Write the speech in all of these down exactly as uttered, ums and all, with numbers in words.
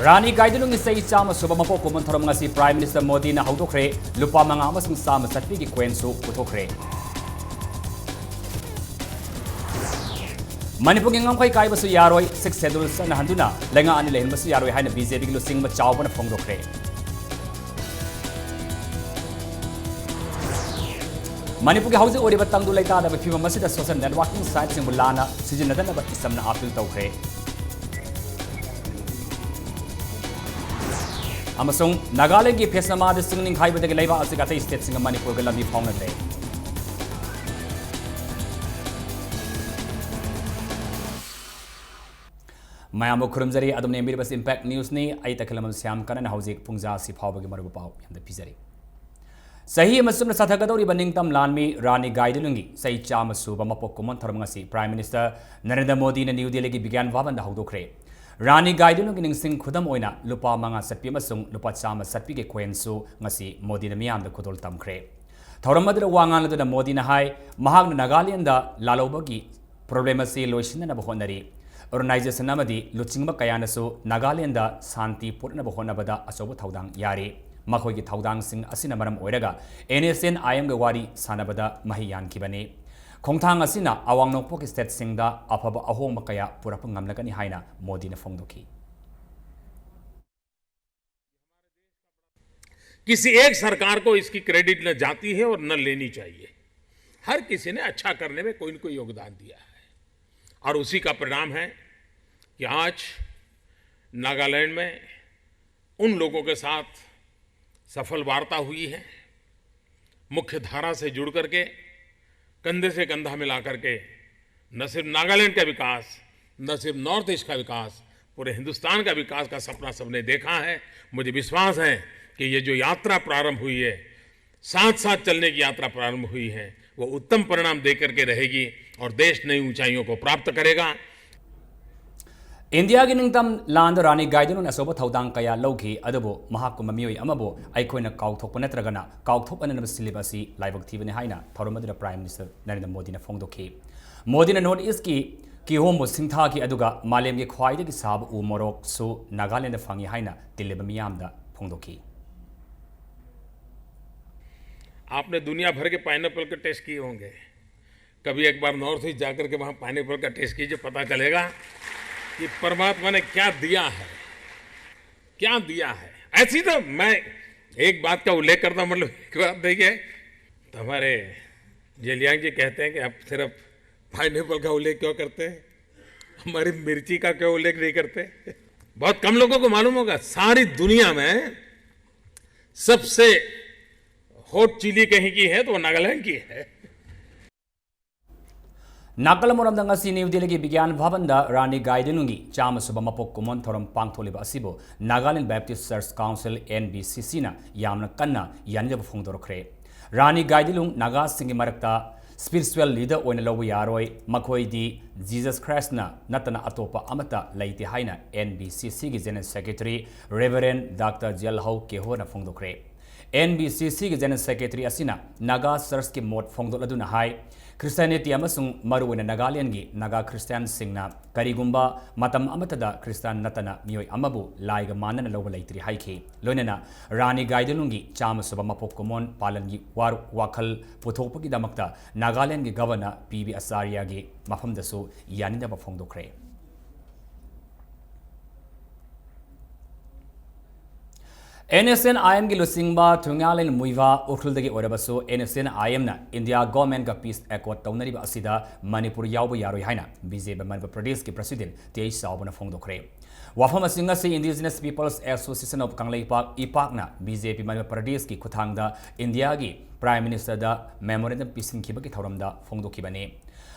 ꯔꯥꯅꯤ ꯒꯥꯏꯗꯤꯟꯂꯨꯡꯒꯤ ꯆꯍꯤ ꯆꯥꯝꯃ ꯁꯨꯕ ꯃꯄꯣꯛ ꯀꯨꯝꯑꯣꯟ ꯊꯧꯔꯝ ꯉꯁꯤ Prime Minister ꯃꯣꯗꯤꯅ ꯍꯧꯗꯣꯛꯈ꯭ꯔꯦ꯫ ꯂꯨꯄꯥ ꯃꯉꯥ ꯑꯃꯁꯨꯡ ꯆꯥꯝꯃ ꯆꯠꯄꯤꯒꯤ coinꯁꯨ ꯄꯨꯊꯣꯛꯈ꯭ꯔꯦ꯫ ꯃꯅꯤꯄꯨꯔꯒꯤ ꯉꯝꯈꯩ ꯀꯥꯏꯕꯁꯨ ꯌꯥꯔꯣꯏ, Sixth Schedule ꯆꯠꯅꯍꯟꯗꯨꯅ ꯂꯩꯉꯥꯛ ꯑꯅꯤ ꯂꯩꯍꯟꯕꯁꯨ ꯌꯥꯔꯣꯏ ꯍꯥꯏꯅ BJPꯒꯤ ꯂꯨꯆꯤꯡꯕ ꯆꯥꯎꯕꯅ ꯐꯣꯡꯗꯣꯛꯈ꯭ꯔꯦ꯫ ꯃꯅꯤꯄꯨꯔꯒꯤ ꯍꯧꯖꯤꯛ ꯑꯣꯏꯔꯤꯕ ꯇꯪꯗꯨ ꯂꯩꯇꯥꯗꯕ ꯐꯤꯕꯝ ꯑꯁꯤꯗ social networking siteꯁꯤꯡꯕꯨ ꯂꯥꯟꯅ ꯁꯤꯖꯤꯟꯅꯗꯅꯕ ꯏꯆꯝꯅ appeal ꯇꯧꯈ꯭ꯔꯦ꯫ ꯑꯃꯁꯨꯡ ꯅꯥꯒꯥꯂꯦꯟꯗꯒꯤ ꯐꯦꯁꯅꯃꯥꯗ ꯆꯤꯡ ꯅꯤꯡꯈꯥꯏꯕꯗꯒꯤ ꯂꯩꯕꯥꯛ ꯑꯁꯤꯒꯤ ꯑꯇꯩ stateꯁꯤꯡꯒ ꯃꯅꯤꯄꯨꯔꯒ ꯂꯝꯕꯤ ꯐꯥꯎꯅꯗ꯭ꯔꯦ꯫ ꯃꯌꯥꯝꯕꯨ ꯈꯨꯔꯨꯝꯖꯔꯤ꯫ ꯑꯗꯣꯝꯅ ꯌꯦꯡꯕꯤꯔꯤꯕꯁꯤ Impact Newsꯅꯤ꯫ ꯑꯩ ꯇꯈꯦꯂꯝꯕꯝ ꯁ꯭ꯌꯥꯝ ꯀꯔꯅꯅ ꯍꯧꯖꯤꯛ ꯄꯨꯡꯖꯥ ꯑꯁꯤ ꯐꯥꯎꯕꯒꯤ ꯃꯔꯨꯑꯣꯏꯕ ꯄꯥꯎ ꯌꯥꯝꯅ ꯄꯤꯖꯔꯤ꯫ ꯆꯍꯤ ꯑꯃ ꯆꯨꯞꯅ ꯆꯠꯊꯒꯗꯧꯔꯤꯕ ꯅꯤꯡꯇꯝ ꯂꯥꯟꯃꯤ ꯔꯥꯅꯤ ꯒꯥꯏꯗꯤꯟꯂꯨꯡꯒꯤ ꯆꯍꯤ ꯆꯥꯝꯃ ꯁꯨꯕ ꯃꯄꯣꯛ ꯀꯨꯝꯑꯣꯟ ꯊꯧꯔꯝ ꯉꯁꯤ Prime Minister ꯅꯔꯦꯟꯗ꯭ꯔ ꯃꯣꯗꯤꯅ ꯅ꯭ꯌꯨ ꯗꯦꯜꯂꯤꯒꯤ ꯕꯤꯒ꯭ꯌꯥꯟ ꯚꯕꯟꯗ ꯍꯧꯗꯣꯛꯈ꯭ꯔꯦ꯫ ꯔꯥꯅꯤ ꯒꯥꯏꯗꯤꯟꯂꯨꯡꯒꯤ ꯅꯤꯡꯁꯤꯡ ꯈꯨꯗꯝ ꯑꯣꯏꯅ ꯂꯨꯄꯥ ꯃꯉꯥ ꯆꯠꯄꯤ ꯑꯃꯁꯨꯡ ꯂꯨꯄꯥ ꯆꯥꯝꯃ ꯆꯠꯄꯤꯒꯤ coinꯁꯨ ꯉꯁꯤ ꯃꯣꯗꯤꯅ ꯃꯤꯌꯥꯝꯗ ꯈꯨꯗꯣꯜ ꯇꯝꯈ꯭ꯔꯦ꯫ ꯊꯧꯔꯝ ꯑꯗꯨꯗ ꯋꯥ ꯉꯥꯡꯂꯗꯨꯅ ꯃꯣꯗꯤꯅ ꯍꯥꯏ, ꯃꯍꯥꯛꯅ ꯅꯥꯒꯥꯂꯦꯟꯗ ꯂꯥꯜꯍꯧꯕꯒꯤ problem ꯑꯁꯤ ꯂꯣꯏꯁꯤꯟꯅꯅꯕ ꯍꯣꯠꯅꯔꯤ꯫ Organization ꯑꯃꯗꯤ ꯂꯨꯆꯤꯡꯕ ꯀꯌꯥꯅꯁꯨ ꯅꯥꯒꯥꯂꯦꯟꯗ ꯁꯥꯟꯇꯤ ꯄꯨꯔꯛꯅꯕ ꯍꯣꯠꯅꯕꯗ ꯑꯆꯧꯕ ꯊꯧꯗꯥꯡ ꯌꯥꯔꯤ꯫ ꯃꯈꯣꯏꯒꯤ ꯊꯧꯗꯥꯡꯁꯤꯡ ꯑꯁꯤꯅ ꯃꯔꯝ ꯑꯣꯏꯔꯒ NSCN-IMꯒ ꯋꯥꯔꯤ ꯁꯥꯟꯅꯕꯗ ꯃꯍꯩ ꯌꯥꯟꯈꯤꯕꯅꯤ꯫ ꯈꯣꯡꯊꯥꯡ ꯑꯁꯤꯅ ꯑꯋꯥꯡ ꯅꯣꯡꯄꯣꯛꯀꯤ stateꯁꯤꯡꯗ ꯑꯐꯕ ꯑꯍꯣꯡꯕ ꯀꯌꯥ ꯄꯨꯔꯛꯄ ꯉꯝꯂꯒꯅꯤ ꯍꯥꯏꯅ ꯃꯣꯗꯤꯅ ꯐꯣꯡꯗꯣꯛꯈꯤ꯫ किसी एक सरकार को इसकी credit न जाती है और न लेनी चाहिए। हर किसी ने अच्छा करने में कोई न कोई योगदान दिया है और उसी का परिणाम है कि आज नागालैंड में उन लोगों के साथ सफल वार्ता हुई है, मुख्य धारा से जुड़ करके, कंधे से कंधा मिला करके न सिर्फ नागालैंड का विकास, न सिर्फ नॉर्थ ईस्ट का विकास, पूरे हिंदुस्तान का विकास का सपना सबने देखा है। मुझे विश्वास है कि ये जो यात्रा प्रारंभ हुई है, साथ साथ चलने की यात्रा प्रारंभ हुई है, वो उत्तम परिणाम दे करके रहेगी और देश नई ऊंचाइयों को प्राप्त करेगा। ꯏꯟꯗꯤꯌꯥꯒꯤ ꯅꯤꯡꯇꯝ ꯂꯥꯟꯗ ꯔꯥꯅꯤ ꯒꯥꯏꯗꯤꯟꯂꯨꯡꯅ ꯑꯆꯧꯕ ꯊꯧꯗꯥꯡ ꯀꯌꯥ ꯂꯧꯈꯤ, ꯑꯗꯨꯕꯨ ꯃꯍꯥꯛꯀꯨꯝꯕ ꯃꯤꯑꯣꯏ ꯑꯃꯕꯨ ꯑꯩꯈꯣꯏꯅ ꯀꯥꯎꯊꯣꯛꯄ ꯅꯠꯇ꯭ꯔꯒꯅ ꯀꯥꯎꯊꯣꯛꯍꯟꯅꯅꯕ ꯁꯤꯜꯂꯤꯕ ꯑꯁꯤ ꯂꯥꯏꯕꯛ ꯊꯤꯕꯅꯤ ꯍꯥꯏꯅ ꯊꯧꯔꯝ ꯑꯗꯨꯗ Prime Minister ꯅꯔꯦꯟꯗ꯭ꯔ ꯃꯣꯗꯤꯅ ꯐꯣꯡꯗꯣꯛꯈꯤ꯫ ꯃꯣꯗꯤꯅ North Eastꯀꯤ ꯀꯤꯍꯣꯝꯕꯨ ꯁꯤꯡꯊꯥꯈꯤ, ꯑꯗꯨꯒ ꯃꯥꯂꯦꯝꯒꯤ ꯈ꯭ꯋꯥꯏꯗꯒꯤ ꯁꯥꯕ ꯎ ꯃꯣꯔꯣꯛꯁꯨ ꯅꯥꯒꯥꯂꯦꯟꯗ ꯐꯪꯉꯤ ꯍꯥꯏꯅ ꯇꯤꯜꯂꯤꯕ ꯃꯤꯌꯥꯝꯗ ꯐꯣꯡꯗꯣꯛꯈꯤ꯫ आपने दुनिया भर के पाइनएप्पल के टेस्ट किए होंगे। कभी एक बार नॉर्थ ईस्ट जाकर के वहाँ पाइनएप्पल का टेस्ट कीजिए, पता चलेगा कि परमात्मा ने क्या दिया है, क्या दिया है। ऐसी तो मैं एक बात का उल्लेख करता हूँ, मतलब एक बात देखिए, तो हमारे जेलियांग जी कहते हैं कि आप सिर्फ पाइनएप्पल का उल्लेख क्यों करते हैं, हमारी मिर्ची का क्यों उल्लेख नहीं करते। बहुत कम लोगों को मालूम होगा, सारी दुनिया में सबसे हॉट चिली कहीं की है तो वो नागालैंड की है। ꯅꯥꯒꯥꯂꯦꯟ ꯃꯔꯝꯗ ꯉꯁꯤ ꯅ꯭ꯌꯨ ꯗꯦꯜꯂꯤꯒꯤ ꯕꯤꯒ꯭ꯌꯥꯟ ꯚꯕꯟꯗ ꯔꯥꯅꯤ ꯒꯥꯏꯗꯤꯟꯂꯨꯡꯒꯤ ꯆꯥꯝꯃ ꯁꯨꯕ ꯃꯄꯣꯛ ꯀꯨꯝꯑꯣꯟ ꯊꯧꯔꯝ ꯄꯥꯡꯊꯣꯛꯂꯤꯕ ꯑꯁꯤꯕꯨ Nagaland Baptist church council, N B C ꯁꯤꯅ ꯌꯥꯝꯅ ꯀꯟꯅ ꯌꯥꯅꯤꯡꯗꯕ ꯐꯣꯡꯗꯣꯔꯛꯈ꯭ꯔꯦ꯫ ꯔꯥꯅꯤ ꯒꯥꯏꯗꯤꯟꯂꯨꯡ ꯅꯥꯒꯥꯁꯤꯡꯒꯤ ꯃꯔꯛꯇ ꯁ꯭ꯄꯤꯔꯤꯆꯨꯋꯦꯜ ꯂꯤꯗꯔ ꯑꯣꯏꯅ ꯂꯧꯕ ꯌꯥꯔꯣꯏ, ꯃꯈꯣꯏꯗꯤ ꯖꯤꯖꯁ ꯈ꯭ꯔꯥꯏꯁꯅ ꯅꯠꯇꯅ ꯑꯇꯣꯞꯄ ꯑꯃꯠꯇ ꯂꯩꯇꯦ ꯍꯥꯏꯅ ꯑꯦꯟ ꯕꯤ ꯁꯤ ꯁꯤꯒꯤ general secretary reverend doctor Jelhou ꯀꯦꯍꯣꯅ ꯐꯣꯡꯗꯣꯛꯈ꯭ꯔꯦ꯫ ꯑꯦꯟ ꯕꯤ ꯁꯤ ꯁꯤꯒꯤ ꯖꯦꯅꯔꯦꯜ ꯁꯦꯀ꯭ꯔꯦꯇꯔꯤ ꯑꯁꯤꯅ ꯅꯥꯒꯥ ꯆꯔꯆꯀꯤ ꯃꯣꯠ ꯐꯣꯡꯗꯣꯛꯂꯗꯨꯅ ꯍꯥꯏ, ꯈ꯭ꯔꯤꯁꯇꯤꯌꯥꯅꯤꯇꯤ ꯑꯃꯁꯨꯡ ꯃꯔꯨꯑꯣꯏꯅ ꯅꯥꯒꯥꯂꯦꯟꯒꯤ ꯅꯥꯒꯥ ꯈ꯭ꯔꯤꯁꯇꯤꯌꯥꯟꯁꯤꯡꯅ ꯀꯔꯤꯒꯨꯝꯕ ꯃꯇꯝ ꯑꯃꯠꯇꯗ ꯈ꯭ꯔꯤꯁꯇꯤꯌꯥꯟ ꯅꯠꯇꯅ ꯃꯤꯑꯣꯏ ꯑꯃꯕꯨ ꯂꯥꯏꯒ ꯃꯥꯟꯅꯅ ꯂꯧꯕ ꯂꯩꯇ꯭ꯔꯤ ꯍꯥꯏꯈꯤ꯫ ꯂꯣꯏꯅꯅ ꯔꯥꯅꯤ ꯒꯥꯏꯗꯤꯟꯂꯨꯡꯒꯤ ꯆꯥꯝꯃ ꯁꯨꯕ ꯃꯄꯣꯛ ꯀꯨꯝꯑꯣꯟ ꯄꯥꯂꯟꯒꯤ ꯋꯥꯔ-, ꯋꯥꯈꯜ ꯄꯨꯊꯣꯛꯄꯒꯤꯗꯃꯛꯇ ꯅꯥꯒꯥꯂꯦꯟꯒꯤ ꯒꯚꯔꯅꯔ ꯄꯤ ꯕꯤ ꯑꯆꯥꯔꯌꯒꯤ ꯃꯐꯝꯗꯁꯨ ꯌꯥꯅꯤꯡꯗꯕ ꯐꯣꯡꯗꯣꯛꯈ꯭ꯔꯦ꯫ ꯑꯦꯟ ꯑꯦꯁ ꯑꯦꯟ ꯑꯥꯏ ꯑꯦꯝꯒꯤ ꯂꯨꯆꯤꯡꯕ ꯊꯨꯡꯌꯥꯂꯦꯟ ꯃꯨꯏꯚꯥ ꯎꯈ꯭ꯔꯨꯜꯗꯒꯤ ꯑꯣꯏꯔꯕꯁꯨ, ꯑꯦꯟ ꯑꯦꯁ ꯑꯦꯟ ꯑꯥꯏ ꯑꯦꯝꯅ ꯏꯟꯗꯤꯌꯥ ꯒꯣꯚꯔꯟꯃꯦꯟꯠꯀ ꯄꯤꯁ ꯑꯦꯀꯣꯔꯗ ꯇꯧꯅꯔꯤꯕ ꯑꯁꯤꯗ ꯃꯅꯤꯄꯨꯔ ꯌꯥꯎꯕ ꯌꯥꯔꯣꯏ ꯍꯥꯏꯅ ꯕꯤ ꯖꯦ ꯄꯤ ꯃꯅꯤꯄꯨꯔ ꯄ꯭ꯔꯗꯦꯁꯀꯤ ꯄ꯭ꯔꯁꯤꯗꯦꯟꯠ ꯇꯤ ꯑꯩꯆ ꯆꯥꯎꯕꯅ ꯐꯣꯡꯗꯣꯛꯈ꯭ꯔꯦ꯫ ꯋꯥꯐꯝ ꯑꯁꯤꯡ ꯑꯁꯤ indigenous people's association of Kangleipak, ꯏꯄꯥꯛꯅ ꯕꯤ ꯖꯦ ꯄꯤ ꯃꯅꯤꯄꯨꯔ ꯄ꯭ꯔꯗꯦꯁꯀꯤ ꯈꯨꯠꯊꯥꯡꯗ ꯏꯟꯗꯤꯌꯥꯒꯤ ꯄ꯭ꯔꯥꯏꯝ ꯃꯤꯅꯤꯁꯇꯔꯗ ꯃꯦꯃꯣꯔꯦꯟꯗꯝ ꯄꯤꯁꯤꯟꯈꯤꯕꯒꯤ ꯊꯧꯔꯝꯗ ꯐꯣꯡꯗꯣꯛꯈꯤꯕꯅꯤ꯫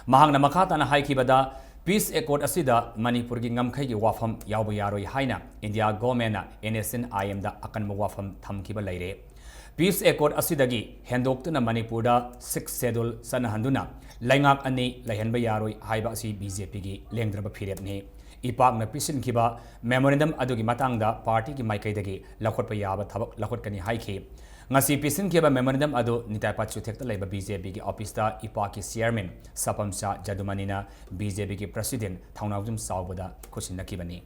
ꯃꯍꯥꯛꯅ ꯃꯈꯥ ꯇꯥꯅ ꯍꯥꯏꯈꯤꯕꯗ, ꯄꯤꯁ ꯑꯦꯀꯣꯔꯗ ꯑꯁꯤꯗ ꯃꯅꯤꯄꯨꯔꯒꯤ ꯉꯝꯈꯩꯒꯤ ꯋꯥꯐꯝ ꯌꯥꯎꯕ ꯌꯥꯔꯣꯏ ꯍꯥꯏꯅ ꯏꯟꯗꯤꯌꯥ ꯒꯣꯚꯔꯟꯃꯦꯟꯠꯅ ꯑꯦꯟ ꯑꯦꯁ ꯑꯦꯟ ꯑꯥꯏ ꯑꯦꯝꯗ ꯑꯀꯟꯕ ꯋꯥꯐꯝ ꯊꯝꯈꯤꯕ ꯂꯩꯔꯦ꯫ ꯄꯤꯁ ꯑꯦꯀꯣꯔꯗ ꯑꯁꯤꯗꯒꯤ ꯍꯦꯟꯗꯣꯛꯇꯨꯅ ꯃꯅꯤꯄꯨꯔꯗ ꯁꯤꯛꯁ ꯁꯦꯗꯨꯜ ꯆꯠꯅꯍꯟꯗꯨꯅ ꯂꯩꯉꯥꯛ ꯑꯅꯤ ꯂꯩꯍꯟꯕ ꯌꯥꯔꯣꯏ ꯍꯥꯏꯕ ꯑꯁꯤ ꯕꯤ ꯖꯦ ꯄꯤꯒꯤ ꯂꯦꯡꯗ꯭ꯔꯕ ꯐꯤꯔꯦꯞꯅꯤ꯫ ꯏꯄꯥꯛꯅ ꯄꯤꯁꯤꯟꯈꯤꯕ ꯃꯦꯃꯣꯔꯦꯟꯗꯝ ꯑꯗꯨꯒꯤ ꯃꯇꯥꯡꯗ ꯄꯥꯔꯇꯤꯒꯤ ꯃꯥꯏꯀꯩꯗꯒꯤ ꯂꯧꯈꯠꯄ ꯌꯥꯕ ꯊꯕꯛ ꯂꯧꯈꯠꯀꯅꯤ ꯍꯥꯏꯈꯤ꯫ ꯉꯁꯤ ꯄꯤꯁꯤꯟꯈꯤꯕ memorandum ꯑꯗꯨ ꯅꯤꯇꯥꯏ ꯄꯥꯠ ꯆꯨꯊꯦꯛꯇ ꯂꯩꯕ BJPꯒꯤ officeꯇ ꯏꯄꯥꯛꯀꯤ chairman ꯁꯥꯄꯝꯆꯥ ꯖꯗꯨꯃꯅꯤꯅ BJPꯒꯤ president ꯊꯧꯅꯥꯎꯖꯝ ꯆꯥꯎꯕꯗ ꯈꯨꯠꯁꯤꯟꯅꯈꯤꯕꯅꯤ꯫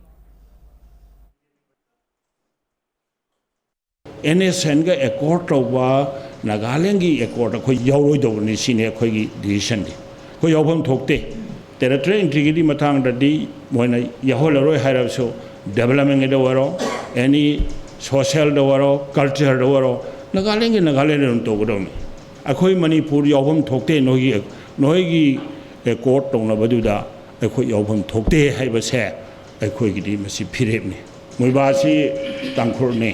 NSCNꯒ accord ꯇꯧꯕ ꯅꯥꯒꯥꯂꯦꯟꯒꯤ accord ꯑꯩꯈꯣꯏ ꯌꯥꯎꯔꯣꯏꯗꯧꯕꯅꯤ꯫ ꯁꯤꯅꯤ ꯑꯩꯈꯣꯏꯒꯤ decisionꯗꯤ꯫ ꯑꯩꯈꯣꯏ ꯌꯥꯎꯐꯝ ꯊꯣꯛꯇꯦ꯫ Territorial integrityꯒꯤ ꯃꯇꯥꯡꯗꯗꯤ ꯃꯣꯏꯅ ꯌꯥꯎꯍꯜꯂꯔꯣꯏ ꯍꯥꯏꯔꯕꯁꯨ, developmentꯒꯤꯗ ꯑꯣꯏꯔꯣ, any socialꯗ ꯑꯣꯏꯔꯣ, cultureꯗ ꯑꯣꯏꯔꯣ, ꯅꯥꯒꯥꯂꯦꯟꯒꯤ ꯅꯥꯒꯥꯂꯦꯟꯗ ꯑꯗꯨꯝ ꯇꯧꯒꯗꯧꯅꯤ꯫ ꯑꯩꯈꯣꯏ ꯃꯅꯤꯄꯨꯔ ꯌꯥꯎꯐꯝ ꯊꯣꯛꯇꯦ꯫ ꯅꯣꯏꯒꯤ, ꯅꯣꯏꯒꯤ accord ꯇꯧꯅꯕꯗꯨꯗ ꯑꯩꯈꯣꯏ ꯌꯥꯎꯐꯝ ꯊꯣꯛꯇꯦ ꯍꯥꯏꯕꯁꯦ ꯑꯩꯈꯣꯏꯒꯤꯗꯤ ꯃꯁꯤ ꯐꯤꯔꯦꯞꯅꯤ꯫ ꯃꯣꯏꯕꯥꯁꯤ ꯇꯥꯡꯈꯨꯜꯅꯤ꯫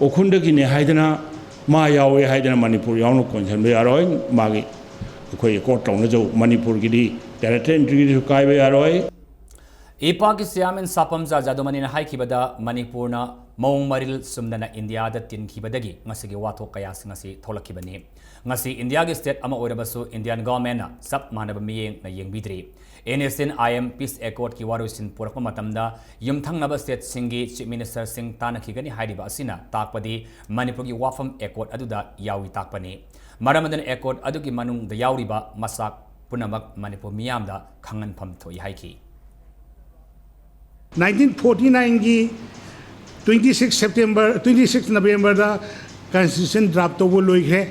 ꯎꯈ꯭ꯔꯨꯜꯗꯒꯤꯅꯦ ꯍꯥꯏꯗꯅ, ꯃꯥ ꯌꯥꯎꯋꯦ ꯍꯥꯏꯗꯅ ꯃꯅꯤꯄꯨꯔ ꯌꯥꯎꯅ ꯀꯣꯟꯁꯤꯟꯕ ꯌꯥꯔꯣꯏ꯫ ꯃꯥꯒꯤ, ꯑꯩꯈꯣꯏ accord ꯇꯧꯅꯖꯧ꯫ ꯃꯅꯤꯄꯨꯔꯒꯤꯗꯤ territorial integrityꯁꯨ ꯀꯥꯏꯕ ꯌꯥꯔꯣꯏ꯫ ꯏꯄꯥꯛꯀꯤ chairman ꯁꯥꯄꯝꯆꯥ ꯖꯗꯨꯃꯅꯤꯅ ꯍꯥꯏꯈꯤꯕꯗ, ꯃꯅꯤꯄꯨꯔꯅ ꯃꯑꯣꯡ ꯃꯔꯤꯜ ꯆꯨꯝꯗꯅ ꯏꯟꯗꯤꯌꯥꯗ ꯇꯤꯟꯈꯤꯕꯗꯒꯤ ꯉꯁꯤꯒꯤ ꯋꯥꯊꯣꯛ ꯀꯌꯥꯁꯤꯡ ꯑꯁꯤ ꯊꯣꯛꯂꯛꯈꯤꯕꯅꯤ꯫ ꯉꯁꯤ ꯏꯟꯗꯤꯌꯥꯒꯤ state ꯑꯃ ꯑꯣꯏꯔꯕꯁꯨ Indian governmentꯅ ꯆꯞ ꯃꯥꯟꯅꯕ ꯃꯤꯠꯌꯦꯡꯅ ꯌꯦꯡꯕꯤꯗ꯭ꯔꯤ꯫ NSCN-IM peace accordꯀꯤ ꯋꯥꯔꯣꯏꯁꯤꯟ ꯄꯨꯔꯛꯄ ꯃꯇꯝꯗ ꯌꯨꯝꯊꯪꯅꯕ stateꯁꯤꯡꯒꯤ chief ministerꯁꯤꯡ ꯇꯥꯟꯅꯈꯤꯒꯅꯤ ꯍꯥꯏꯔꯤꯕ ꯑꯁꯤꯅ ꯇꯥꯛꯄꯗꯤ ꯃꯅꯤꯄꯨꯔꯒꯤ ꯋꯥꯐꯝ accord ꯑꯗꯨꯗ ꯌꯥꯎꯏ ꯇꯥꯛꯄꯅꯤ꯫ ꯃꯔꯝ ꯑꯗꯨꯅ accord ꯑꯗꯨꯒꯤ ꯃꯅꯨꯡꯗ ꯌꯥꯎꯔꯤꯕ ꯃꯆꯥꯛ ꯄꯨꯝꯅꯃꯛ ꯃꯅꯤꯄꯨꯔ ꯃꯤꯌꯥꯝꯗ ꯈꯪꯍꯟꯐꯝ ꯊꯣꯛꯏ ꯍꯥꯏꯈꯤ꯫ Nineteen forty nineꯒꯤ twenty six September, twenty six Novemberꯗ constitution draft ꯇꯧꯕ ꯂꯣꯏꯈ꯭ꯔꯦ꯫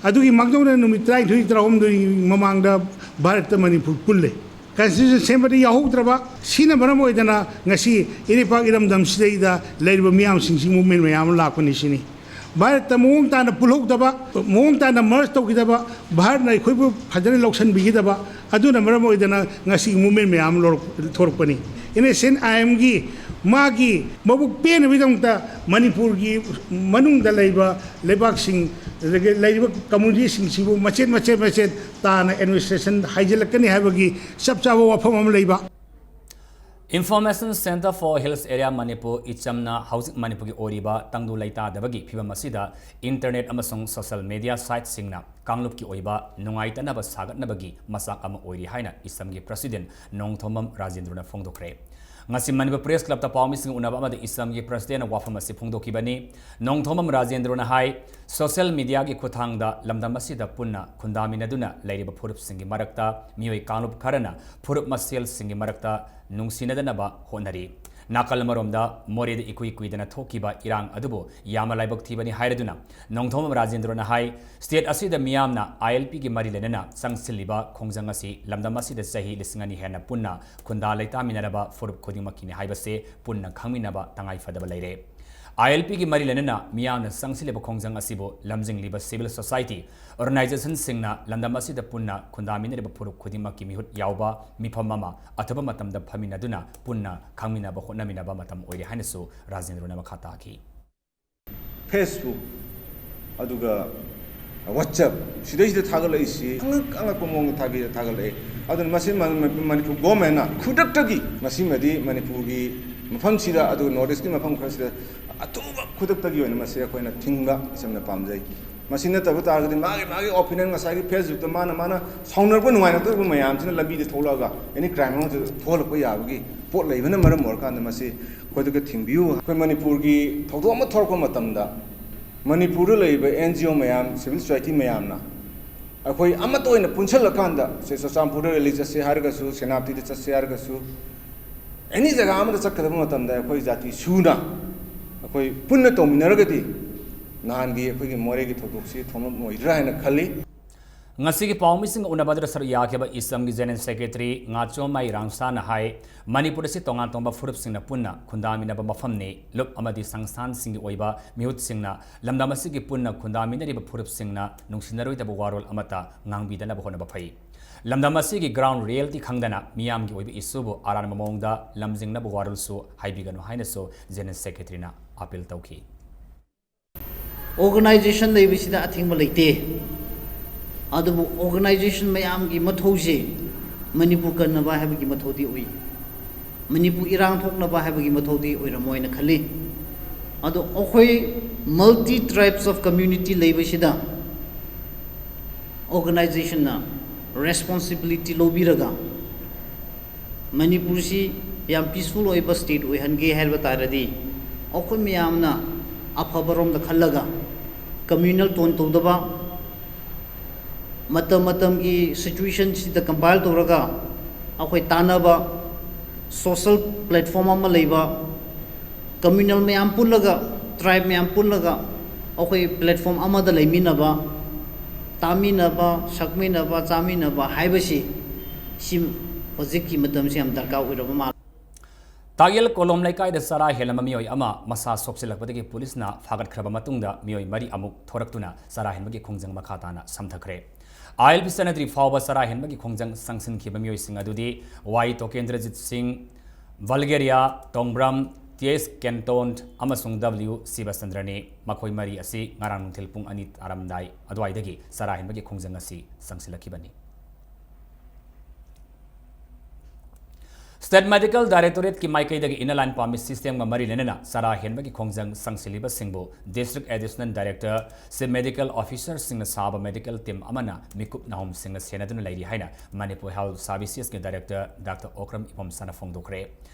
ꯑꯗꯨꯒꯤ ꯃꯥꯡꯖꯧꯅꯅ ꯅꯨꯃꯤꯠ ꯇꯔꯥꯅꯤꯊꯣꯏ ꯇꯔꯥꯍꯨꯝꯗꯣꯏꯒꯤ ꯃꯃꯥꯡꯗ ꯚꯥꯔꯠꯇ ꯃꯅꯤꯄꯨꯔ ꯄꯨꯜꯂꯦ꯫ Constitution ꯁꯦꯝꯕꯗ ꯌꯥꯎꯍꯧꯗ꯭ꯔꯕ, ꯁꯤꯅ ꯃꯔꯝ ꯑꯣꯏꯗꯅ ꯉꯁꯤ ꯏꯔꯩꯄꯥꯛ ꯏꯔꯝꯗꯝꯁꯤꯗꯩꯗ ꯂꯩꯔꯤꯕ ꯃꯤꯌꯥꯝꯁꯤꯡꯁꯤ movement ꯃꯌꯥꯝ ꯑꯃ ꯂꯥꯛꯄꯅꯤ ꯁꯤꯅꯤ꯫ ꯚꯥꯔꯠꯇ ꯃꯑꯣꯡ ꯇꯥꯅ ꯄꯨꯜꯍꯧꯗꯕ, ꯃꯑꯣꯡ ꯇꯥꯅ merge ꯇꯧꯈꯤꯗꯕ, ꯚꯥꯔꯠꯅ ꯑꯩꯈꯣꯏꯕꯨ ꯐꯖꯅ ꯂꯧꯁꯤꯟꯕꯤꯈꯤꯗꯕ, ꯑꯗꯨꯅ ꯃꯔꯝ ꯑꯣꯏꯗꯅ ꯉꯁꯤꯒꯤ movement ꯃꯌꯥꯝ ꯑꯃ ꯂꯧꯔꯛ-, ꯊꯣꯔꯛꯄꯅꯤ꯫ NSCN-IMꯒꯤ ꯃꯥꯒꯤ ꯃꯕꯨꯛ ꯄꯦꯟꯅꯕꯒꯤꯗꯃꯛꯇ ꯃꯅꯤꯄꯨꯔꯒꯤ ꯃꯅꯨꯡꯗ ꯂꯩꯕ ꯂꯩꯕꯥꯛꯁꯤꯡ, ꯑꯗꯒꯤ ꯂꯩꯔꯤꯕ communityꯁꯤꯡꯁꯤꯕꯨ ꯃꯆꯦꯠ ꯃꯆꯦꯠ ꯃꯆꯦꯠ ꯇꯥꯅ administration ꯍꯥꯏꯖꯤꯜꯂꯛꯀꯅꯤ ꯍꯥꯏꯕꯒꯤ ꯆꯞ ꯆꯥꯕ ꯋꯥꯐꯝ ꯑꯃ ꯂꯩꯕ꯫ Information Centre for Hills Area Manipur, ꯏꯆꯝꯅ ꯍꯧꯖꯤꯛ ꯃꯅꯤꯄꯨꯔꯒꯤ ꯑꯣꯏꯔꯤꯕ ꯇꯪꯗꯨ ꯂꯩꯇꯥꯗꯕꯒꯤ ꯐꯤꯕꯝ ꯑꯁꯤꯗ internet ꯑꯃꯁꯨꯡ social media siteꯁꯤꯡꯅ ꯀꯥꯡꯂꯨꯞꯀꯤ ꯑꯣꯏꯕ ꯅꯨꯡꯉꯥꯏꯇꯅꯕ ꯁꯥꯒꯠꯅꯕꯒꯤ ꯃꯆꯥꯛ ꯑꯃ ꯑꯣꯏꯔꯤ ꯍꯥꯏꯅ ꯏꯁꯝꯒꯤ president ꯅꯣꯡꯊꯣꯝꯕꯝ ꯔꯥꯖꯦꯟꯗ꯭ꯔꯣꯅ ꯐꯣꯡꯗꯣꯛꯈ꯭ꯔꯦ꯫ ꯉꯁꯤ ꯃꯅꯤꯄꯨꯔ Press Clubꯇ ꯄꯥꯎꯃꯤꯁꯤꯡꯒ ꯎꯅꯕ ꯑꯃꯗ ꯏꯁꯝꯒꯤ presidentꯅ ꯋꯥꯐꯝ ꯑꯁꯤ ꯐꯣꯡꯗꯣꯛꯈꯤꯕꯅꯤ꯫ ꯅꯣꯡꯊꯣꯝꯕꯝ ꯔꯥꯖꯦꯟꯗ꯭ꯔꯣꯅ ꯍꯥꯏ, social mediaꯒꯤ ꯈꯨꯠꯊꯥꯡꯗ ꯂꯝꯗꯝ ꯑꯁꯤꯗ ꯄꯨꯟꯅ ꯈꯨꯟꯗꯥꯃꯤꯟꯅꯗꯨꯅ ꯂꯩꯔꯤꯕ ꯐꯨꯔꯨꯞꯁꯤꯡꯒꯤ ꯃꯔꯛꯇ ꯃꯤꯑꯣꯏ ꯀꯥꯡꯂꯨꯞ ꯈꯔꯅ ꯐꯨꯔꯨꯞ ꯃꯁꯦꯜꯁꯤꯡꯒꯤ ꯃꯔꯛꯇ ꯅꯨꯡꯁꯤꯅꯗꯅꯕ ꯍꯣꯠꯅꯔꯤ꯫ ꯅꯥꯀꯜ ꯑꯃꯔꯣꯝꯗ ꯃꯣꯔꯦꯗ ꯏꯀꯨꯏ ꯀꯨꯏꯗꯅ ꯊꯣꯛꯈꯤꯕ ꯏꯔꯥꯡ ꯑꯗꯨꯕꯨ ꯌꯥꯝꯅ ꯂꯥꯏꯕꯛ ꯊꯤꯕꯅꯤ ꯍꯥꯏꯔꯗꯨꯅ, ꯅꯣꯡꯊꯣꯝꯕꯝ ꯔꯥꯖꯦꯟꯗ꯭ꯔꯣꯅ ꯍꯥꯏ, state ꯑꯁꯤꯗ ꯃꯤꯌꯥꯝꯅ ILPꯒꯤ ꯃꯔꯤ ꯂꯩꯅꯅ ꯆꯪꯁꯤꯜꯂꯤꯕ ꯈꯣꯡꯖꯪ ꯑꯁꯤ ꯂꯝꯗꯝ ꯑꯁꯤꯗ ꯆꯍꯤ ꯂꯤꯁꯤꯡ ꯑꯅꯤ ꯍꯦꯟꯅ ꯄꯨꯟꯅ ꯈꯨꯟꯗꯥ ꯂꯩꯇꯥꯃꯤꯟꯅꯔꯕ ꯐꯨꯔꯨꯞ ꯈꯨꯗꯤꯡꯃꯛꯀꯤꯅꯤ ꯍꯥꯏꯕꯁꯦ ꯄꯨꯟꯅ ꯈꯪꯃꯤꯟꯅꯕ ꯇꯉꯥꯏ ꯐꯗꯕ ꯂꯩꯔꯦ꯫ ILPꯒꯤ ꯃꯔꯤ ꯂꯩꯅꯅ ꯃꯤꯌꯥꯝꯅ ꯆꯪꯁꯤꯜꯂꯤꯕ ꯈꯣꯡꯖꯪ ꯑꯁꯤꯕꯨ ꯂꯝꯖꯤꯡꯂꯤꯕ civil society organizationꯁꯤꯡꯅ ꯂꯝꯗꯝ ꯑꯁꯤꯗ ꯄꯨꯟꯅ ꯈꯨꯟꯗꯥꯃꯤꯟꯅꯔꯤꯕ ꯐꯨꯔꯨꯞ ꯈꯨꯗꯤꯡꯃꯛꯀꯤ ꯃꯤꯍꯨꯠ ꯌꯥꯎꯕ ꯃꯤꯐꯝ ꯑꯃ ꯑꯊꯨꯕ ꯃꯇꯝꯗ ꯐꯝꯃꯤꯟꯅꯗꯨꯅ ꯄꯨꯟꯅ ꯈꯪꯃꯤꯟꯅꯕ ꯍꯣꯠꯅꯃꯤꯟꯅꯕ ꯃꯇꯝ ꯑꯣꯏꯔꯦ ꯍꯥꯏꯅꯁꯨ ꯔꯥꯖꯦꯟꯗ꯭ꯔꯣꯅ ꯃꯈꯥ ꯇꯥꯈꯤ꯫ Facebook, ꯑꯗꯨꯒ WhatsApp, ꯁꯤꯗꯩꯁꯤꯗ ꯊꯥꯒꯠꯂꯛꯏꯁꯤ ꯑꯉꯛ ꯑꯉꯛꯄ ꯃꯑꯣꯡꯗ ꯊꯥꯒꯠ-, ꯊꯥꯒꯠꯂꯛꯑꯦ꯫ ꯑꯗꯨꯅ ꯃꯁꯤ ꯃ-, ꯃ-, ꯃꯅꯤꯄꯨꯔ governmentꯅ ꯈꯨꯗꯛꯇꯒꯤ, ꯃꯁꯤꯃꯗꯤ ꯃꯅꯤꯄꯨꯔꯒꯤ ꯃꯐꯝꯁꯤꯗ, ꯑꯗꯨꯒ North Eastꯀꯤ ꯃꯐꯝ ꯈꯔꯁꯤꯗ ꯑꯊꯨꯕ ꯈꯨꯗꯛꯇꯒꯤ ꯑꯣꯏꯅ ꯃꯁꯤ ꯑꯩꯈꯣꯏꯅ ꯊꯤꯡꯕ ꯏꯆꯝꯅ ꯄꯥꯝꯖꯩ꯫ ꯃꯁꯤ ꯅꯠꯇꯕ ꯇꯥꯔꯒꯗꯤ ꯃꯥꯒꯤ ꯃꯥꯒꯤ opinion, ꯉꯁꯥꯏꯒꯤ Facebookꯇ ꯃꯥꯅ ꯃꯥꯅ ꯁꯥꯎꯅꯔꯛꯄ ꯅꯨꯡꯉꯥꯏꯅꯔꯛꯇꯕ ꯃꯌꯥꯝꯁꯤꯅ ꯂꯝꯕꯤꯗ ꯊꯣꯛꯂꯛꯑꯒ any crime ꯑꯃꯁꯨ ꯊꯣꯛꯍꯜꯂꯛꯄ ꯌꯥꯕꯒꯤ ꯄꯣꯠ ꯂꯩꯕꯅ ꯃꯔꯝ ꯑꯣꯏꯔꯀꯥꯟꯗ ꯃꯁꯤ ꯈꯨꯗꯛꯇ ꯊꯤꯡꯕꯤꯌꯨ꯫ ꯑꯩꯈꯣꯏ ꯃꯅꯤꯄꯨꯔꯒꯤ ꯊꯧꯗꯣꯛ ꯑꯃ ꯊꯣꯔꯛꯄ ꯃꯇꯝꯗ ꯃꯅꯤꯄꯨꯔꯗ ꯂꯩꯔꯤꯕ NGO ꯃꯌꯥꯝ, civil society ꯃꯌꯥꯝꯅ ꯑꯩꯈꯣꯏ ꯑꯃꯠꯇ ꯑꯣꯏꯅ ꯄꯨꯟꯁꯤꯜꯂꯀꯥꯟꯗ, ꯁꯦ ꯆꯨꯔꯆꯥꯟꯄꯨꯔꯗ rally ꯆꯠꯁꯦ ꯍꯥꯏꯔꯒꯁꯨ, ꯁꯦꯅꯥꯄꯇꯤꯗ ꯆꯠꯁꯦ ꯍꯥꯏꯔꯒꯁꯨ, any ꯖꯒꯥ ꯑꯃꯗ ꯆꯠꯀꯗꯕ ꯃꯇꯝꯗ ꯑꯩꯈꯣꯏ ꯖꯥꯇꯤ ꯁꯨꯅ ꯑꯩꯈꯣꯏ ꯄꯨꯟꯅ ꯇꯧꯃꯤꯟꯅꯔꯒꯗꯤ ꯅꯍꯥꯟꯒꯤ ꯑꯩꯈꯣꯏꯒꯤ ꯃꯣꯔꯦꯒꯤ ꯊꯧꯗꯣꯛꯁꯤ ꯊꯣꯛꯂꯛꯑꯣꯏꯗ꯭ꯔꯥ ꯍꯥꯏꯅ ꯈꯜꯂꯤ꯫ ꯉꯁꯤꯒꯤ ꯄꯥꯎꯃꯤꯁꯤꯡꯒ ꯎꯅꯕꯗ ꯁꯔꯨꯛ ꯌꯥꯈꯤꯕ ꯏꯁꯝꯒꯤ General Secretary ꯉꯥꯆꯣꯝꯃꯩ ꯔꯥꯡꯁꯥꯅ ꯍꯥꯏ, ꯃꯅꯤꯄꯨꯔ ꯑꯁꯤ ꯇꯣꯉꯥꯟ ꯇꯣꯉꯥꯟꯕ ꯐꯨꯔꯨꯞꯁꯤꯡꯅ ꯄꯨꯟꯅ ꯈꯨꯟꯗꯥꯃꯤꯟꯅꯕ ꯃꯐꯝꯅꯤ꯫ ꯂꯨꯞ ꯑꯃꯗꯤ ꯁꯪꯁꯊꯥꯟꯁꯤꯡꯒꯤ ꯑꯣꯏꯕ ꯃꯤꯍꯨꯠꯁꯤꯡꯅ ꯂꯝꯗꯝ ꯑꯁꯤꯒꯤ ꯄꯨꯟꯅ ꯈꯨꯟꯗꯥꯃꯤꯟꯅꯔꯤꯕ ꯐꯨꯔꯨꯞꯁꯤꯡꯅ ꯅꯨꯡꯁꯤꯅꯔꯣꯏꯗꯕ ꯋꯥꯔꯣꯜ ꯑꯃꯠꯇ ꯉꯥꯡꯕꯤꯗꯅꯕ ꯍꯣꯠꯅꯕ ꯐꯩ꯫ ꯂꯝꯗꯝ ꯑꯁꯤꯒꯤ ground reality ꯈꯪꯗꯅ ꯃꯤꯌꯥꯝꯒꯤ ꯑꯣꯏꯕ issueꯕꯨ ꯑꯔꯥꯟꯕ ꯃꯑꯣꯡꯗ ꯂꯝꯖꯤꯡꯅꯕ ꯋꯥꯔꯣꯜꯁꯨ ꯍꯥꯏꯕꯤꯒꯅꯨ ꯍꯥꯏꯅꯁꯨ General Secretaryꯅ appeal ꯇꯧꯈꯤ꯫ Organization ꯂꯩꯕꯁꯤꯗ ꯑꯊꯤꯡꯕ ꯂꯩꯇꯦ꯫ ꯑꯗꯨꯕꯨ organization ꯃꯌꯥꯝꯒꯤ ꯃꯊꯧꯁꯦ ꯃꯅꯤꯄꯨꯔ ꯀꯟꯅꯕ ꯍꯥꯏꯕꯒꯤ ꯃꯊꯧꯗꯤ ꯑꯣꯏ꯫ ꯃꯅꯤꯄꯨꯔ ꯏꯔꯥꯡ ꯊꯣꯛꯅꯕ ꯍꯥꯏꯕꯒꯤ ꯃꯊꯧꯗꯤ ꯑꯣꯏꯔꯝꯃꯣꯏꯅ ꯈꯜꯂꯤ꯫ ꯑꯗꯣ ꯑꯩꯈꯣꯏ multi tribes of community ꯂꯩꯕꯁꯤꯗ ꯑꯣꯔꯒꯅꯥꯏꯖꯦꯁꯟꯅ ꯔꯦꯁꯄꯣꯟꯁꯤꯕꯤꯂꯤꯇꯤ ꯂꯧꯕꯤꯔꯒ ꯃꯅꯤꯄꯨꯔꯁꯤ ꯌꯥꯝ ꯄꯤꯁꯐꯨꯜ ꯑꯣꯏꯕ ꯁ꯭ꯇꯦꯠ ꯑꯣꯏꯍꯟꯒꯦ ꯍꯥꯏꯕ ꯇꯥꯔꯗꯤ, ꯑꯩꯈꯣꯏ ꯃꯌꯥꯝꯅ ꯑꯐꯕꯔꯣꯝꯗ ꯈꯜꯂꯒ, ꯀꯝꯃ꯭ꯌꯨꯅꯦꯜ ꯇꯣꯟ ꯇꯧꯗꯕ, ꯃꯇꯝ ꯃꯇꯝꯒꯤ ꯁꯤꯆꯨꯋꯦꯁꯟꯁꯤꯗ ꯀꯝꯄꯥꯏꯜ ꯇꯧꯔꯒ ꯑꯩꯈꯣꯏ ꯇꯥꯟꯅꯕ, ꯁꯣꯁꯦꯜ ꯄ꯭ꯂꯦꯠꯐꯣꯝ ꯑꯃ ꯂꯩꯕ, ꯀꯝꯃ꯭ꯌꯨꯅꯦꯜ ꯃꯌꯥꯝ ꯄꯨꯜꯂꯒ, ꯇ꯭ꯔꯥꯏꯕ ꯃꯌꯥꯝ ꯄꯨꯜꯂꯒ ꯑꯩꯈꯣꯏ ꯄ꯭ꯂꯦꯠꯐꯣꯝ ꯑꯃꯗ ꯂꯩꯃꯤꯟꯅꯕ, ꯇꯥꯃꯤꯟꯅꯕ, ꯁꯛꯃꯤꯟꯅꯕ, ꯆꯥꯃꯤꯟꯅꯕ ꯍꯥꯏꯕꯁꯤ, ꯁꯤ ꯍꯧꯖꯤꯛꯀꯤ ꯃꯇꯝꯁꯤ ꯌꯥꯝ ꯗꯔꯀꯥꯔ ꯑꯣꯏꯔꯕ ꯃꯥꯜꯂꯤ꯫ ꯇꯥꯌꯦꯜ ꯀꯣꯂꯣꯝ ꯂꯩꯀꯥꯏꯗ ꯆꯔꯥ ꯍꯦꯜꯂꯝꯕ ꯃꯤꯑꯣꯏ ꯑꯃ ꯃꯁꯥ ꯁꯣꯛꯆꯤꯜꯂꯛꯄꯗꯒꯤ ꯄꯨꯂꯤꯁꯅ ꯐꯥꯒꯠꯈ꯭ꯔꯕ ꯃꯇꯨꯡꯗ ꯃꯤꯑꯣꯏ ꯃꯔꯤ ꯑꯃꯨꯛ ꯊꯣꯔꯛꯇꯨꯅ ꯆꯔꯥ ꯍꯦꯟꯕꯒꯤ ꯈꯣꯡꯖꯪ ꯃꯈꯥ ꯇꯥꯅ ꯁꯝꯊꯈ꯭ꯔꯦ꯫ ꯑꯥꯏ ꯑꯦꯜ ꯄꯤ ꯆꯠꯅꯗ꯭ꯔꯤ ꯐꯥꯎꯕ ꯆꯔꯥ ꯍꯦꯟꯕꯒꯤ ꯈꯣꯡꯖꯪ ꯆꯪꯁꯤꯟꯈꯤꯕ ꯃꯤꯑꯣꯏꯁꯤꯡ ꯑꯗꯨꯗꯤ ꯋꯥꯏ ꯇꯣꯀꯦꯟꯗ꯭ꯔꯖꯤꯠ ꯁꯤꯡ, ꯕꯜꯒꯦꯔꯤꯌꯥ ꯇꯣꯡꯕ꯭ꯔꯝ, ꯇꯤ ꯑꯦꯁ ꯀꯦꯟꯇꯣꯟ ꯑꯃꯁꯨꯡ ꯗꯕ꯭ꯂꯤꯎ ꯁꯤꯕꯆꯟꯗ꯭ꯔꯅꯤ꯫ ꯃꯈꯣꯏ ꯃꯔꯤ ꯑꯁꯤ ꯉꯔꯥꯡ ꯅꯨꯡꯊꯤꯜ ꯄꯨꯡ ꯑꯅꯤ ꯇꯥꯔꯝꯗꯥꯏ ꯑꯗꯨꯋꯥꯏꯗꯒꯤ ꯆꯔꯥ ꯍꯦꯟꯕꯒꯤ ꯈꯣꯡꯖꯪ ꯑꯁꯤ ꯆꯪꯁꯤꯜꯂꯛꯈꯤꯕꯅꯤ꯫ ꯁ꯭ꯇꯦꯠ ꯃꯦꯗꯤꯀꯦꯜ ꯗꯥꯏꯔꯦꯛꯇꯣꯔꯦꯠꯀꯤ ꯃꯥꯏꯀꯩꯗꯒꯤ ꯏꯟꯅꯔ ꯂꯥꯏꯟ ꯄꯥꯔꯃꯤꯠ ꯁꯤꯁꯇꯦꯝꯒ ꯃꯔꯤ ꯂꯩꯅꯅ ꯆꯔꯥ ꯍꯦꯟꯕꯒꯤ ꯈꯣꯡꯖꯪ ꯆꯪꯁꯤꯜꯂꯤꯕꯁꯤꯡꯕꯨ district additional director, chief medical ꯑꯣꯐꯤꯁꯔꯁꯤꯡꯅ ꯁꯥꯕ ꯃꯦꯗꯤꯀꯦꯜ ꯇꯤꯝ ꯑꯃꯅ ꯃꯤꯀꯨꯞ ꯅꯥꯍꯨꯝꯁꯤꯡꯅ ꯁꯦꯟꯅꯗꯨꯅ ꯂꯩꯔꯤ ꯍꯥꯏꯅ ꯃꯅꯤꯄꯨꯔ ꯍꯦꯜꯊ ꯁꯥꯔꯚꯤꯁꯦꯁꯀꯤ ꯗꯥꯏꯔꯦꯛꯇꯔ ꯗꯥꯛꯇꯔ ꯑꯣꯀ꯭ꯔꯝ ꯏꯕꯣꯝꯆꯥꯅ ꯐꯣꯡꯗꯣꯛꯈ꯭ꯔꯦ꯫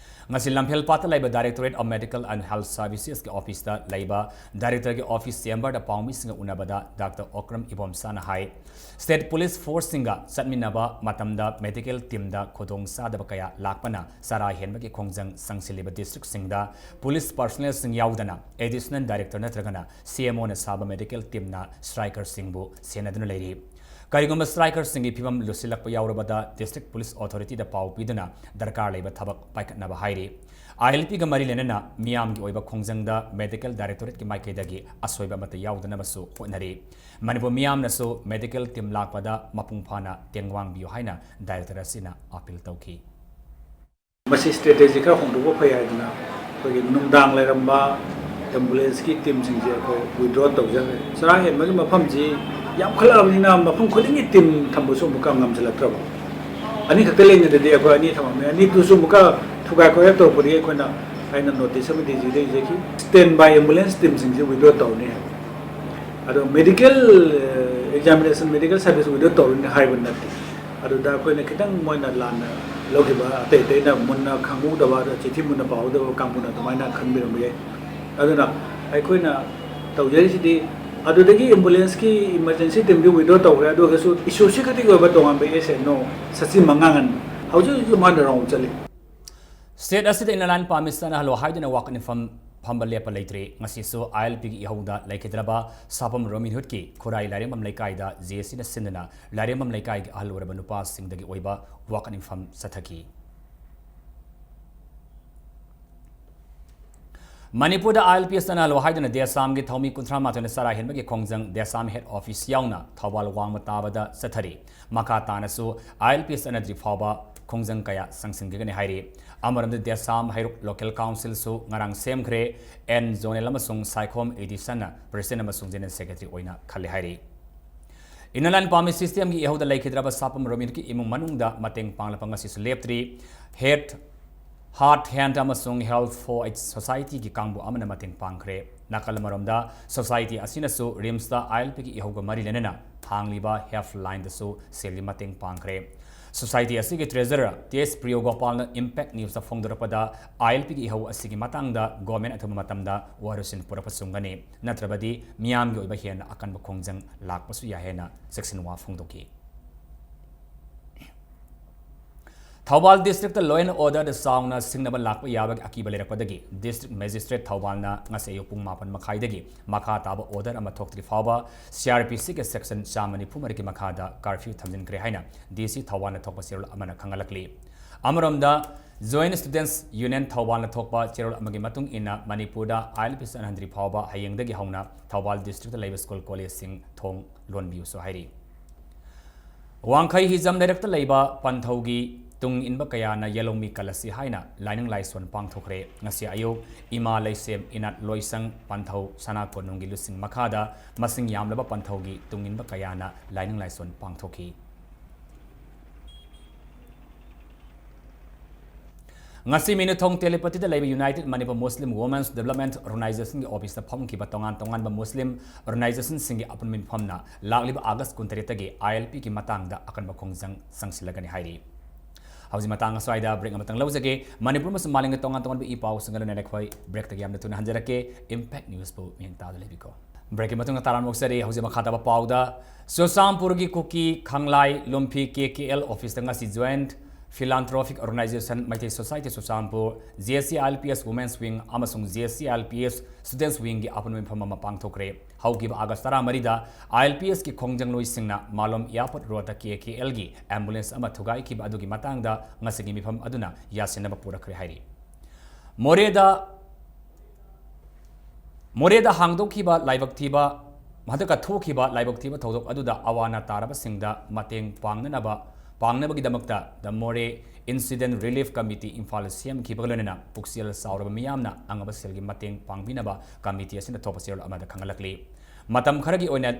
ꯉꯁꯤ ꯂꯝꯐꯦꯜ ꯄꯥꯠꯇ ꯂꯩꯕ directorate of medical and health ꯁꯥꯔꯚꯤꯁꯦꯁꯀꯤ ꯑꯣꯐꯤꯁꯇ ꯂꯩꯕ ꯗꯥꯏꯔꯦꯛꯇꯔꯒꯤ ꯑꯣꯐꯤꯁ ꯆꯦꯝꯕꯔꯗ ꯄꯥꯎꯃꯤꯁꯤꯡꯒ ꯎꯅꯕꯗ ꯗꯥꯛꯇꯔ ꯑꯣꯀ꯭ꯔꯝ ꯏꯕꯣꯝꯆꯥꯅ ꯍꯥꯏ, ꯁ꯭ꯇꯦꯠ ꯄꯨꯂꯤꯁ ꯐꯣꯔꯁꯁꯤꯡꯒ ꯆꯠꯃꯤꯟꯅꯕ ꯃꯇꯝꯗ ꯃꯦꯗꯤꯀꯦꯜ ꯇꯤꯝꯗ ꯈꯨꯗꯣꯡꯆꯥꯗꯕ ꯀꯌꯥ ꯂꯥꯛꯄꯅ ꯆꯔꯥ ꯍꯦꯟꯕꯒꯤ ꯈꯣꯡꯖꯪ ꯆꯪꯁꯤꯜꯂꯤꯕ ꯗꯤꯁꯇ꯭ꯔꯤꯛꯁꯤꯡꯗ ꯄꯨꯂꯤꯁ ꯄꯔꯁꯣꯅꯦꯜꯁꯤꯡ ꯌꯥꯎꯗꯅ ꯑꯦꯗꯤꯁꯅꯦꯜ ꯗꯥꯏꯔꯦꯛꯇꯔ ꯅꯠꯇ꯭ꯔꯒꯅ ꯁꯤ ꯑꯦꯝ ꯑꯣꯅ ꯁꯥꯕ ꯃꯦꯗꯤꯀꯦꯜ ꯇꯤꯝꯅ ꯁ꯭ꯇ꯭ꯔꯥꯏꯀꯔꯁꯤꯡꯕꯨ ꯁꯦꯟꯅꯗꯨꯅ ꯂꯩꯔꯤ꯫ ꯀꯔꯤꯒꯨꯝꯕ ꯁ꯭ꯇ꯭ꯔꯥꯏꯀꯔꯁꯤꯡꯒꯤ ꯐꯤꯕꯝ ꯂꯨꯁꯤꯜꯂꯛꯄ ꯌꯥꯎꯔꯕꯗ ꯗꯤꯁꯇ꯭ꯔꯤꯛ ꯄꯨꯂꯤꯁ ꯑꯣꯊꯣꯔꯤꯇꯤꯗ ꯄꯥꯎ ꯄꯤꯗꯨꯅ ꯗꯔꯀꯥꯔ ꯂꯩꯕ ꯊꯕꯛ ꯄꯥꯏꯈꯠꯅꯕ ꯍꯥꯏꯔꯤ꯫ ꯑꯥꯏ ꯑꯦꯜ ꯄꯤꯒ ꯃꯔꯤ ꯂꯩꯅꯅ ꯃꯤꯌꯥꯝꯒꯤ ꯑꯣꯏꯕ ꯈꯣꯡꯖꯪꯗ ꯃꯦꯗꯤꯀꯦꯜ ꯗꯥꯏꯔꯦꯛꯇꯣꯔꯦꯠꯀꯤ ꯃꯥꯏꯀꯩꯗꯒꯤ ꯑꯁꯣꯏꯕ ꯑꯃꯠꯇ ꯌꯥꯎꯗꯅꯕꯁꯨ ꯍꯣꯠꯅꯔꯤ꯫ ꯃꯅꯤꯄꯨꯔ ꯃꯤꯌꯥꯝꯅꯁꯨ ꯃꯦꯗꯤꯀꯦꯜ ꯇꯤꯝ ꯂꯥꯛꯄꯗ ꯃꯄꯨꯡ ꯐꯥꯅ ꯇꯦꯡꯋꯥꯡꯕꯤꯌꯨ ꯍꯥꯏꯅ ꯗꯥꯏꯔꯦꯛꯇꯔ ꯑꯁꯤꯅ ꯑꯥꯄꯤꯜ ꯇꯧꯈꯤ꯫ ꯃꯁꯤ ꯁ꯭ꯇ꯭ꯔꯦꯇꯦꯖꯤ ꯈꯔ ꯍꯣꯡꯗꯣꯛꯄ ꯐꯩ ꯍꯥꯏꯗꯅ ꯑꯩꯈꯣꯏꯒꯤ ꯅꯨꯡꯗꯥꯡ ꯂꯩꯔꯝꯕ ꯑꯦꯝꯕꯨꯂꯦꯟꯁꯀꯤ ꯇꯤꯝꯁꯤꯡꯁꯦ ꯑꯩꯈꯣꯏ ꯋꯤꯗ꯭ꯔꯣ ꯇꯧꯖꯈ꯭ꯔꯦ꯫ ꯆꯔꯥ ꯍꯦꯟꯕꯒꯤ ꯃꯐꯝꯁꯤ ꯌꯥꯝꯈꯠꯂꯛꯑꯕꯅꯤꯅ ꯃꯐꯝ ꯈꯨꯗꯤꯡꯒꯤ ꯇꯤꯝ ꯊꯝꯕꯁꯨ ꯑꯃꯨꯛꯀ ꯉꯝꯁꯤꯜꯂꯛꯇ꯭ꯔꯕ꯫ ꯑꯅꯤꯈꯛꯇ ꯂꯩꯅꯗꯗꯤ ꯑꯩꯈꯣꯏ ꯑꯅꯤ ꯊꯝꯃꯝꯃꯦ, ꯑꯅꯤꯗꯨꯁꯨ ꯑꯃꯨꯛꯀ ꯊꯨꯒꯥꯏ ꯈꯣꯏꯍꯦꯛ ꯇꯧꯔꯛꯄꯗꯒꯤ ꯑꯩꯈꯣꯏꯅ, ꯑꯩꯅ ꯅꯣꯇꯤꯁ ꯑꯃ ꯗꯤ ꯖꯤꯗ ꯏꯖꯈꯤ, ꯁ꯭ꯇꯦꯟ ꯕꯥꯏ ꯑꯦꯝꯕꯨꯂꯦꯟꯁ ꯇꯤꯝꯁꯤꯡꯁꯦ ꯋꯤꯗ꯭ꯔꯣ ꯇꯧꯅꯤ ꯍꯥꯏꯕ꯫ ꯑꯗꯣ medical examination medical service withdraw ꯇꯧꯔꯅꯤ ꯍꯥꯏꯕ ꯅꯠꯇꯦ꯫ ꯑꯗꯨꯗ ꯑꯩꯈꯣꯏꯅ ꯈꯤꯇꯪ ꯃꯣꯏꯅ ꯂꯥꯟꯅ ꯂꯧꯈꯤꯕ, ꯑꯇꯩ ꯑꯇꯩꯅ ꯃꯨꯟꯅ ꯈꯪꯍꯧꯗꯕ, ꯑꯗ ꯆꯤꯊꯤ ꯃꯨꯟꯅ ꯄꯥꯍꯧꯗꯕ ꯀꯥꯡꯕꯨꯅ ꯑꯗꯨꯃꯥꯏꯅ ꯈꯟꯕꯤꯔꯝꯕ ꯌꯥꯏ꯫ ꯑꯗꯨꯅ ꯑꯩꯈꯣꯏꯅ ꯇꯧꯖꯔꯤꯁꯤꯗꯤ, ꯑꯗꯨꯗꯒꯤ ꯑꯦꯝꯕꯨꯂꯦꯟꯁꯀꯤ ꯏꯃꯔꯖꯦꯟꯁꯤ ꯇꯤꯝꯗꯤ ꯋꯤꯗ꯭ꯔꯣ ꯇꯧꯈ꯭ꯔꯦ, ꯑꯗꯨ ꯑꯣꯏꯔꯒꯁꯨ ꯏꯁꯨ ꯁꯤꯈꯛꯇꯒꯤ ꯑꯣꯏꯕ ꯇꯣꯉꯥꯟꯕ ꯑꯦꯁ ꯑꯦꯟ ꯑꯣ ꯁꯆꯤꯟ ꯃꯉꯥꯡꯒꯟ ꯍꯧꯖꯤꯛ ꯍꯧꯖꯤꯛ ꯃꯥꯅ ꯔꯥꯎꯟ ꯆꯠꯂꯤ꯫ ꯁ꯭ꯇꯦꯠ ꯑꯁꯤꯗ ꯏꯟꯅꯔ ꯂꯥꯏꯟ ꯄꯥꯔꯃꯤꯠ ꯆꯠꯅꯍꯜꯂꯣ ꯍꯥꯏꯗꯨꯅ ꯋꯥꯀꯠ ꯃꯤꯐꯝ ꯐꯝꯕ ꯂꯦꯞꯄ ꯂꯩꯇ꯭ꯔꯤ꯫ ꯉꯁꯤꯁꯨ ꯑꯥꯏ ꯑꯦꯜ ꯄꯤꯒꯤ ꯏꯍꯧꯗ ꯂꯩꯈꯤꯗ꯭ꯔꯕ ꯁꯥꯄꯝ ꯔꯣꯕꯤꯟ ꯍꯨꯗꯀꯤ ꯈꯨꯔꯥꯏ ꯂꯥꯏꯔꯦꯝꯕꯝ ꯂꯩꯀꯥꯏꯗ ꯖꯦ ꯑꯦ ꯁꯤꯅ ꯁꯤꯟꯗꯨꯅ ꯂꯥꯏꯔꯦꯝꯕꯝ ꯂꯩꯀꯥꯏꯒꯤ ꯑꯍꯜ ꯑꯣꯏꯔꯕ ꯅꯨꯄꯥꯁꯤꯡꯗꯒꯤ ꯑꯣꯏꯕ ꯋꯥꯀꯠ ꯃꯤꯐꯝ ꯆꯠꯊꯈꯤ꯫ ꯃꯅꯤꯄꯨꯔꯗ ꯑꯥꯏ ꯑꯦꯜ ꯄꯤ ꯑꯦꯁ ꯆꯠꯅꯍꯜꯂꯣ ꯍꯥꯏꯗꯨꯅ ꯗꯦꯁꯥꯝꯒꯤ ꯊꯧꯃꯤ ꯀꯨꯟꯊ꯭ꯔꯥ ꯃꯥꯊꯣꯏꯅ ꯆꯔꯥ ꯍꯦꯟꯕꯒꯤ ꯈꯣꯡꯖꯪ ꯗꯦꯁꯥꯝ ꯍꯦꯗ ꯑꯣꯐꯤꯁ ꯌꯥꯎꯅ ꯊꯧꯕꯥꯜ ꯋꯥꯡꯃ ꯇꯥꯕꯗ ꯆꯠꯊꯔꯤ꯫ ꯃꯈꯥ ꯇꯥꯅꯁꯨ ꯑꯥꯏ ꯑꯦꯜ ꯄꯤ ꯑꯦꯁ ꯆꯠꯅꯗ꯭ꯔꯤ ꯐꯥꯎꯕ ꯈꯣꯡꯖꯪ ꯀꯌꯥ ꯆꯪꯁꯤꯟꯒꯅꯤ ꯍꯥꯏꯔꯤ꯫ ꯑꯃꯔꯣꯝꯗ ꯗꯦꯁꯥꯝ ꯍꯩꯔꯨꯛ ꯂꯣꯀꯦꯜ ꯀꯥꯎꯟꯁꯤꯜꯁꯨ ꯉꯔꯥꯡ ꯁꯦꯝꯈ꯭ꯔꯦ꯫ ꯑꯦꯟ ꯖꯣꯅꯦꯜ ꯑꯃꯁꯨꯡ ꯁꯥꯏꯈꯣꯝ ꯏꯗꯤꯁꯟꯅ ꯄ꯭ꯔꯦꯁꯤꯗꯦꯟꯠ ꯑꯃꯁꯨꯡ ꯖꯦꯅꯔꯦꯜ ꯁꯦꯀ꯭ꯔꯦꯇꯔꯤ ꯑꯣꯏꯅ ꯈꯜꯂꯦ ꯍꯥꯏꯔꯤ꯫ ꯏꯟꯅꯔ ꯂꯥꯏꯟ ꯄꯥꯔꯃꯤꯠ ꯁꯤꯁꯇꯦꯝꯒꯤ ꯏꯍꯧꯗ ꯂꯩꯈꯤꯗ꯭ꯔꯕ ꯁꯥꯄꯝ ꯔꯣꯃꯤꯠꯀꯤ ꯏꯃꯨꯡ ꯃꯅꯨꯡꯗ ꯃꯇꯦꯡ ꯄꯥꯡꯂꯛꯄ ꯉꯁꯤꯁꯨ ꯂꯦꯞꯇ꯭ꯔꯤ꯫ ꯍꯦꯠ ꯍꯥꯔꯠ ꯍꯦꯟꯠ ꯑꯃꯁꯨꯡ ꯍꯦꯜꯞ ꯐꯣꯔ ꯑꯩꯠꯁ ꯁꯣꯁꯥꯏꯇꯤꯒꯤ ꯀꯥꯡꯕꯨ ꯑꯃꯅ ꯃꯇꯦꯡ ꯄꯥꯡꯈ꯭ꯔꯦ꯫ ꯅꯥꯀꯜ ꯑꯃꯔꯣꯝꯗ ꯁꯣꯁꯥꯏꯇꯤ ꯑꯁꯤꯅꯁꯨ ꯔꯤꯝꯁꯇ ꯑꯥꯏ ꯑꯦꯜ ꯄꯤꯒꯤ ꯏꯍꯧꯒ ꯃꯔꯤ ꯂꯩꯅꯅ ꯍꯥꯡꯂꯤꯕ ꯍꯦꯜꯞ ꯂꯥꯏꯟꯗꯁꯨ ꯁꯦꯜꯒꯤ ꯃꯇꯦꯡ ꯄꯥꯡꯈ꯭ꯔꯦ꯫ ꯁꯣꯁꯥꯏꯇꯤ ꯑꯁꯤꯒꯤ ꯇ꯭ꯔꯦꯖꯔꯔ ꯇꯤ ꯑꯦꯁ ꯄ꯭ꯔꯤꯌꯣ ꯒꯣꯄꯥꯜꯅ ꯏꯝꯄꯦꯛ ꯅ꯭ꯌꯨꯁꯇ ꯐꯣꯡꯗꯣꯔꯛꯄꯗ, ꯑꯥꯏ ꯑꯦꯜ ꯄꯤꯒꯤ ꯏꯍꯧ ꯑꯁꯤꯒꯤ ꯃꯇꯥꯡꯗ ꯒꯣꯔꯃꯦꯟ ꯑꯊꯨꯕ ꯃꯇꯝꯗ ꯋꯥꯔꯣꯏꯁꯤꯟ ꯄꯨꯔꯛꯄ ꯆꯨꯝꯒꯅꯤ, ꯅꯠꯇ꯭ꯔꯕꯗꯤ ꯃꯤꯌꯥꯝꯒꯤ ꯑꯣꯏꯕ ꯍꯦꯟꯅ ꯑꯀꯟꯕ ꯈꯣꯡꯖꯪ ꯂꯥꯛꯄꯁꯨ ꯌꯥꯏ ꯍꯥꯏꯅ ꯆꯦꯛꯁꯤꯟ ꯋꯥ ꯐꯣꯡꯗꯣꯛꯈꯤ꯫ ꯊꯧꯕꯥꯜ ꯗꯤꯁꯇ꯭ꯔꯤꯛꯇ law and orderꯗ ꯆꯥꯎꯅ ꯁꯤꯡꯅꯕ ꯂꯥꯛꯄ ꯌꯥꯕꯒꯤ ꯑꯀꯤꯕ ꯂꯩꯔꯛꯄꯗꯒꯤ ꯗꯤꯁꯇ꯭ꯔꯤꯛ ꯃꯦꯖꯤꯁꯇ꯭ꯔꯦꯠ ꯊꯧꯕꯥꯜꯅ ꯉꯁꯤ ꯑꯌꯨꯛ ꯄꯨꯡ ꯃꯥꯄꯟ ꯃꯈꯥꯏꯗꯒꯤ ꯃꯈꯥ ꯇꯥꯕ ꯑꯣꯔꯗꯔ ꯑꯃ ꯊꯣꯛꯇ꯭ꯔꯤ ꯐꯥꯎꯕ ꯁꯤ ꯑꯥꯔ ꯄꯤ ꯁꯤꯒꯤ ꯁꯦꯛꯁꯟ ꯆꯥꯝꯃ ꯅꯤꯐꯨ ꯃꯔꯤꯒꯤ ꯃꯈꯥꯗ ꯀꯔꯐ꯭ꯌꯨ ꯊꯝꯖꯤꯟꯈ꯭ꯔꯦ ꯍꯥꯏꯅ ꯗꯤ ꯁꯤ ꯊꯧꯕꯥꯜꯅ ꯊꯣꯛꯄ ꯆꯦꯔꯣꯜ ꯑꯃꯅ ꯈꯪꯍꯜꯂꯛꯂꯤ꯫ ꯑꯃꯔꯣꯝꯗ, ꯖꯣꯏꯟꯠ ꯁ꯭ꯇꯨꯗꯦꯟꯠꯁ ꯌꯨꯅꯤꯌꯟ ꯊꯧꯕꯥꯜꯅ ꯊꯣꯛꯄ ꯆꯦꯔꯣꯜ ꯑꯃꯒꯤ ꯃꯇꯨꯡ ꯏꯟꯅ, ꯃꯅꯤꯄꯨꯔꯗ ꯑꯥꯏ ꯑꯦꯜ ꯄꯤ ꯆꯠꯅꯍꯟꯗ꯭ꯔꯤ ꯐꯥꯎꯕ ꯍꯌꯦꯡꯗꯒꯤ ꯍꯧꯅ ꯊꯧꯕꯥꯜ ꯗꯤꯁꯇ꯭ꯔꯤꯛꯇ ꯂꯩꯕ ꯁ꯭ꯀꯨꯜ ꯀꯣꯂꯦꯖꯁꯤꯡ ꯊꯣꯡ ꯂꯣꯟꯕꯤꯌꯨꯁꯨ ꯍꯥꯏꯔꯤ꯫ ꯋꯥꯡꯈꯩ ꯍꯤꯖꯝ ꯂꯩꯔꯛꯇ ꯂꯩꯕ ꯄꯟꯊꯧꯒꯤ ꯇꯨꯡ ꯏꯟꯕ ꯀꯌꯥꯅ ꯌꯦꯂꯣꯡꯃꯤ ꯀꯂꯁꯤ ꯍꯥꯏꯅ ꯂꯥꯏꯅꯤꯡ ꯂꯥꯏꯁꯣꯟ ꯄꯥꯡꯊꯣꯛꯈ꯭ꯔꯦ꯫ ꯉꯁꯤ ꯑꯌꯨꯛ ꯏꯃꯥ ꯂꯩꯁꯦꯝ ꯏꯅꯥꯠ ꯂꯣꯏꯁꯪ ꯄꯟꯊꯧ ꯁꯅꯥ ꯀꯣꯅꯨꯡꯒꯤ ꯂꯨꯆꯤꯡ ꯃꯈꯥꯗ ꯃꯁꯤꯡ ꯌꯥꯝꯂꯕ ꯄꯟꯊꯧꯒꯤ ꯇꯨꯡ ꯏꯟꯕ ꯀꯌꯥꯅ ꯂꯥꯏꯅꯤꯡ ꯂꯥꯏꯁꯣꯟ ꯄꯥꯡꯊꯣꯛꯈꯤ꯫ ꯉꯁꯤ ꯃꯤꯅꯨꯊꯣꯡ ꯇꯦꯂꯤꯄꯇꯤꯗ ꯂꯩꯕ United Manipur Muslim Women's Development Organizationꯒꯤ officeꯇ ꯐꯝꯈꯤꯕ ꯇꯣꯉꯥꯟ ꯇꯣꯉꯥꯟꯕ Muslim organizationꯁꯤꯡꯒꯤ ꯑꯄꯨꯟꯕ ꯃꯤꯐꯝꯅ ꯂꯥꯛꯂꯤꯕ August ꯀꯨꯟꯇꯔꯦꯠꯇꯒꯤ ILPꯒꯤ ꯃꯇꯥꯡꯗ ꯑꯀꯟꯕ ꯈꯣꯡꯖꯪ ꯆꯪꯁꯤꯜꯂꯒꯅꯤ ꯍꯥꯏꯔꯤ꯫ ꯍꯧꯖꯤꯛ ꯃꯇꯥꯡ ꯑꯁ꯭ꯋꯥꯏꯗ break ꯑꯃꯇꯪ ꯂꯧꯖꯒꯦ꯫ ꯃꯅꯤꯄꯨꯔ ꯑꯃꯁꯨꯡ ꯃꯥꯂꯦꯝꯒꯤ ꯇꯣꯉꯥꯟ ꯇꯣꯉꯥꯟꯕ ꯏ ꯄꯥꯎꯁꯤꯡꯒ ꯂꯣꯏꯅꯅ ꯑꯩꯈꯣꯏ breakꯇꯒꯤ ꯌꯥꯝꯅ ꯊꯨꯅ ꯍꯟꯖꯔꯛꯀꯦ꯫ Impact Newsꯄꯨ ꯃꯤꯠꯌꯦꯡ ꯇꯥꯗꯨꯅ ꯂꯩꯕꯤꯀꯣ꯫ Breakꯀꯤ ꯃꯇꯨꯡꯗ ꯇꯔꯥꯝꯅ ꯑꯣꯛꯆꯔꯤ꯫ ꯍꯧꯖꯤꯛ ꯃꯈꯥ ꯇꯥꯕ ꯄꯥꯎꯗ, ꯆꯨꯔꯆꯥꯟꯄꯨꯔꯒꯤ ꯀꯨꯀꯤ ꯈꯪꯂꯥꯏ ꯂꯨꯝꯐꯤ KKL officeꯇ ꯉꯁꯤ Joint Philanthropic Organization, Meitei Society Churachandpur, JAC ILPS Women's Wing ꯑꯃꯁꯨꯡ JAC ILPS Students Wingꯒꯤ ꯑꯄꯨꯟꯕ ꯃꯤꯐꯝ ꯑꯃ ꯄꯥꯡꯊꯣꯛꯈ꯭ꯔꯦ꯫ ꯍꯧꯈꯤꯕ August ꯇꯔꯥꯃꯔꯤꯗ ILPSꯀꯤ ꯈꯣꯡꯖꯪꯂꯣꯏꯁꯤꯡꯅ ꯃꯥꯂꯣꯝ airport roadꯇ KKLꯒꯤ ambulance ꯑꯃ ꯊꯨꯒꯥꯏꯈꯤꯕ ꯑꯗꯨꯒꯤ ꯃꯇꯥꯡꯗ ꯉꯁꯤꯒꯤ ꯃꯤꯐꯝ ꯑꯗꯨꯅ ꯌꯥꯁꯤꯟꯅꯕ ꯄꯨꯔꯛꯈ꯭ꯔꯦ ꯍꯥꯏꯔꯤ꯫ ꯃꯣꯔꯦꯗ ꯃꯣꯔꯦꯗ ꯍꯥꯡꯗꯣꯛꯈꯤꯕ ꯂꯥꯏꯕꯛ ꯊꯤꯕ, ꯍꯟꯗꯛꯀ ꯊꯣꯛꯈꯤꯕ ꯂꯥꯏꯕꯛ ꯊꯤꯕ ꯊꯧꯗꯣꯛ ꯑꯗꯨꯗ ꯑꯋꯥ ꯑꯅꯥ ꯇꯥꯔꯕꯁꯤꯡꯗ ꯃꯇꯦꯡ ꯄꯥꯡꯅꯅꯕ, ꯄꯥꯡꯅꯕꯒꯤꯗꯃꯛꯇ The Moreh Incident Relief Committee Imphal ꯁꯦꯝꯈꯤꯕꯒ ꯂꯣꯏꯅꯅ ꯄꯨꯛꯆꯦꯜ ꯆꯥꯎꯔꯕ ꯃꯤꯌꯥꯝꯅ ꯑꯉꯝꯕ ꯁꯦꯜꯒꯤ ꯃꯇꯦꯡ ꯄꯥꯡꯕꯤꯅꯕ committee ꯑꯁꯤꯅ ꯊꯣꯛꯄ ꯆꯦꯔꯣꯜ ꯑꯃꯗ ꯈꯪꯍꯜꯂꯛꯂꯤ꯫ ꯃꯇꯝ ꯈꯔꯒꯤ ꯑꯣꯏꯅ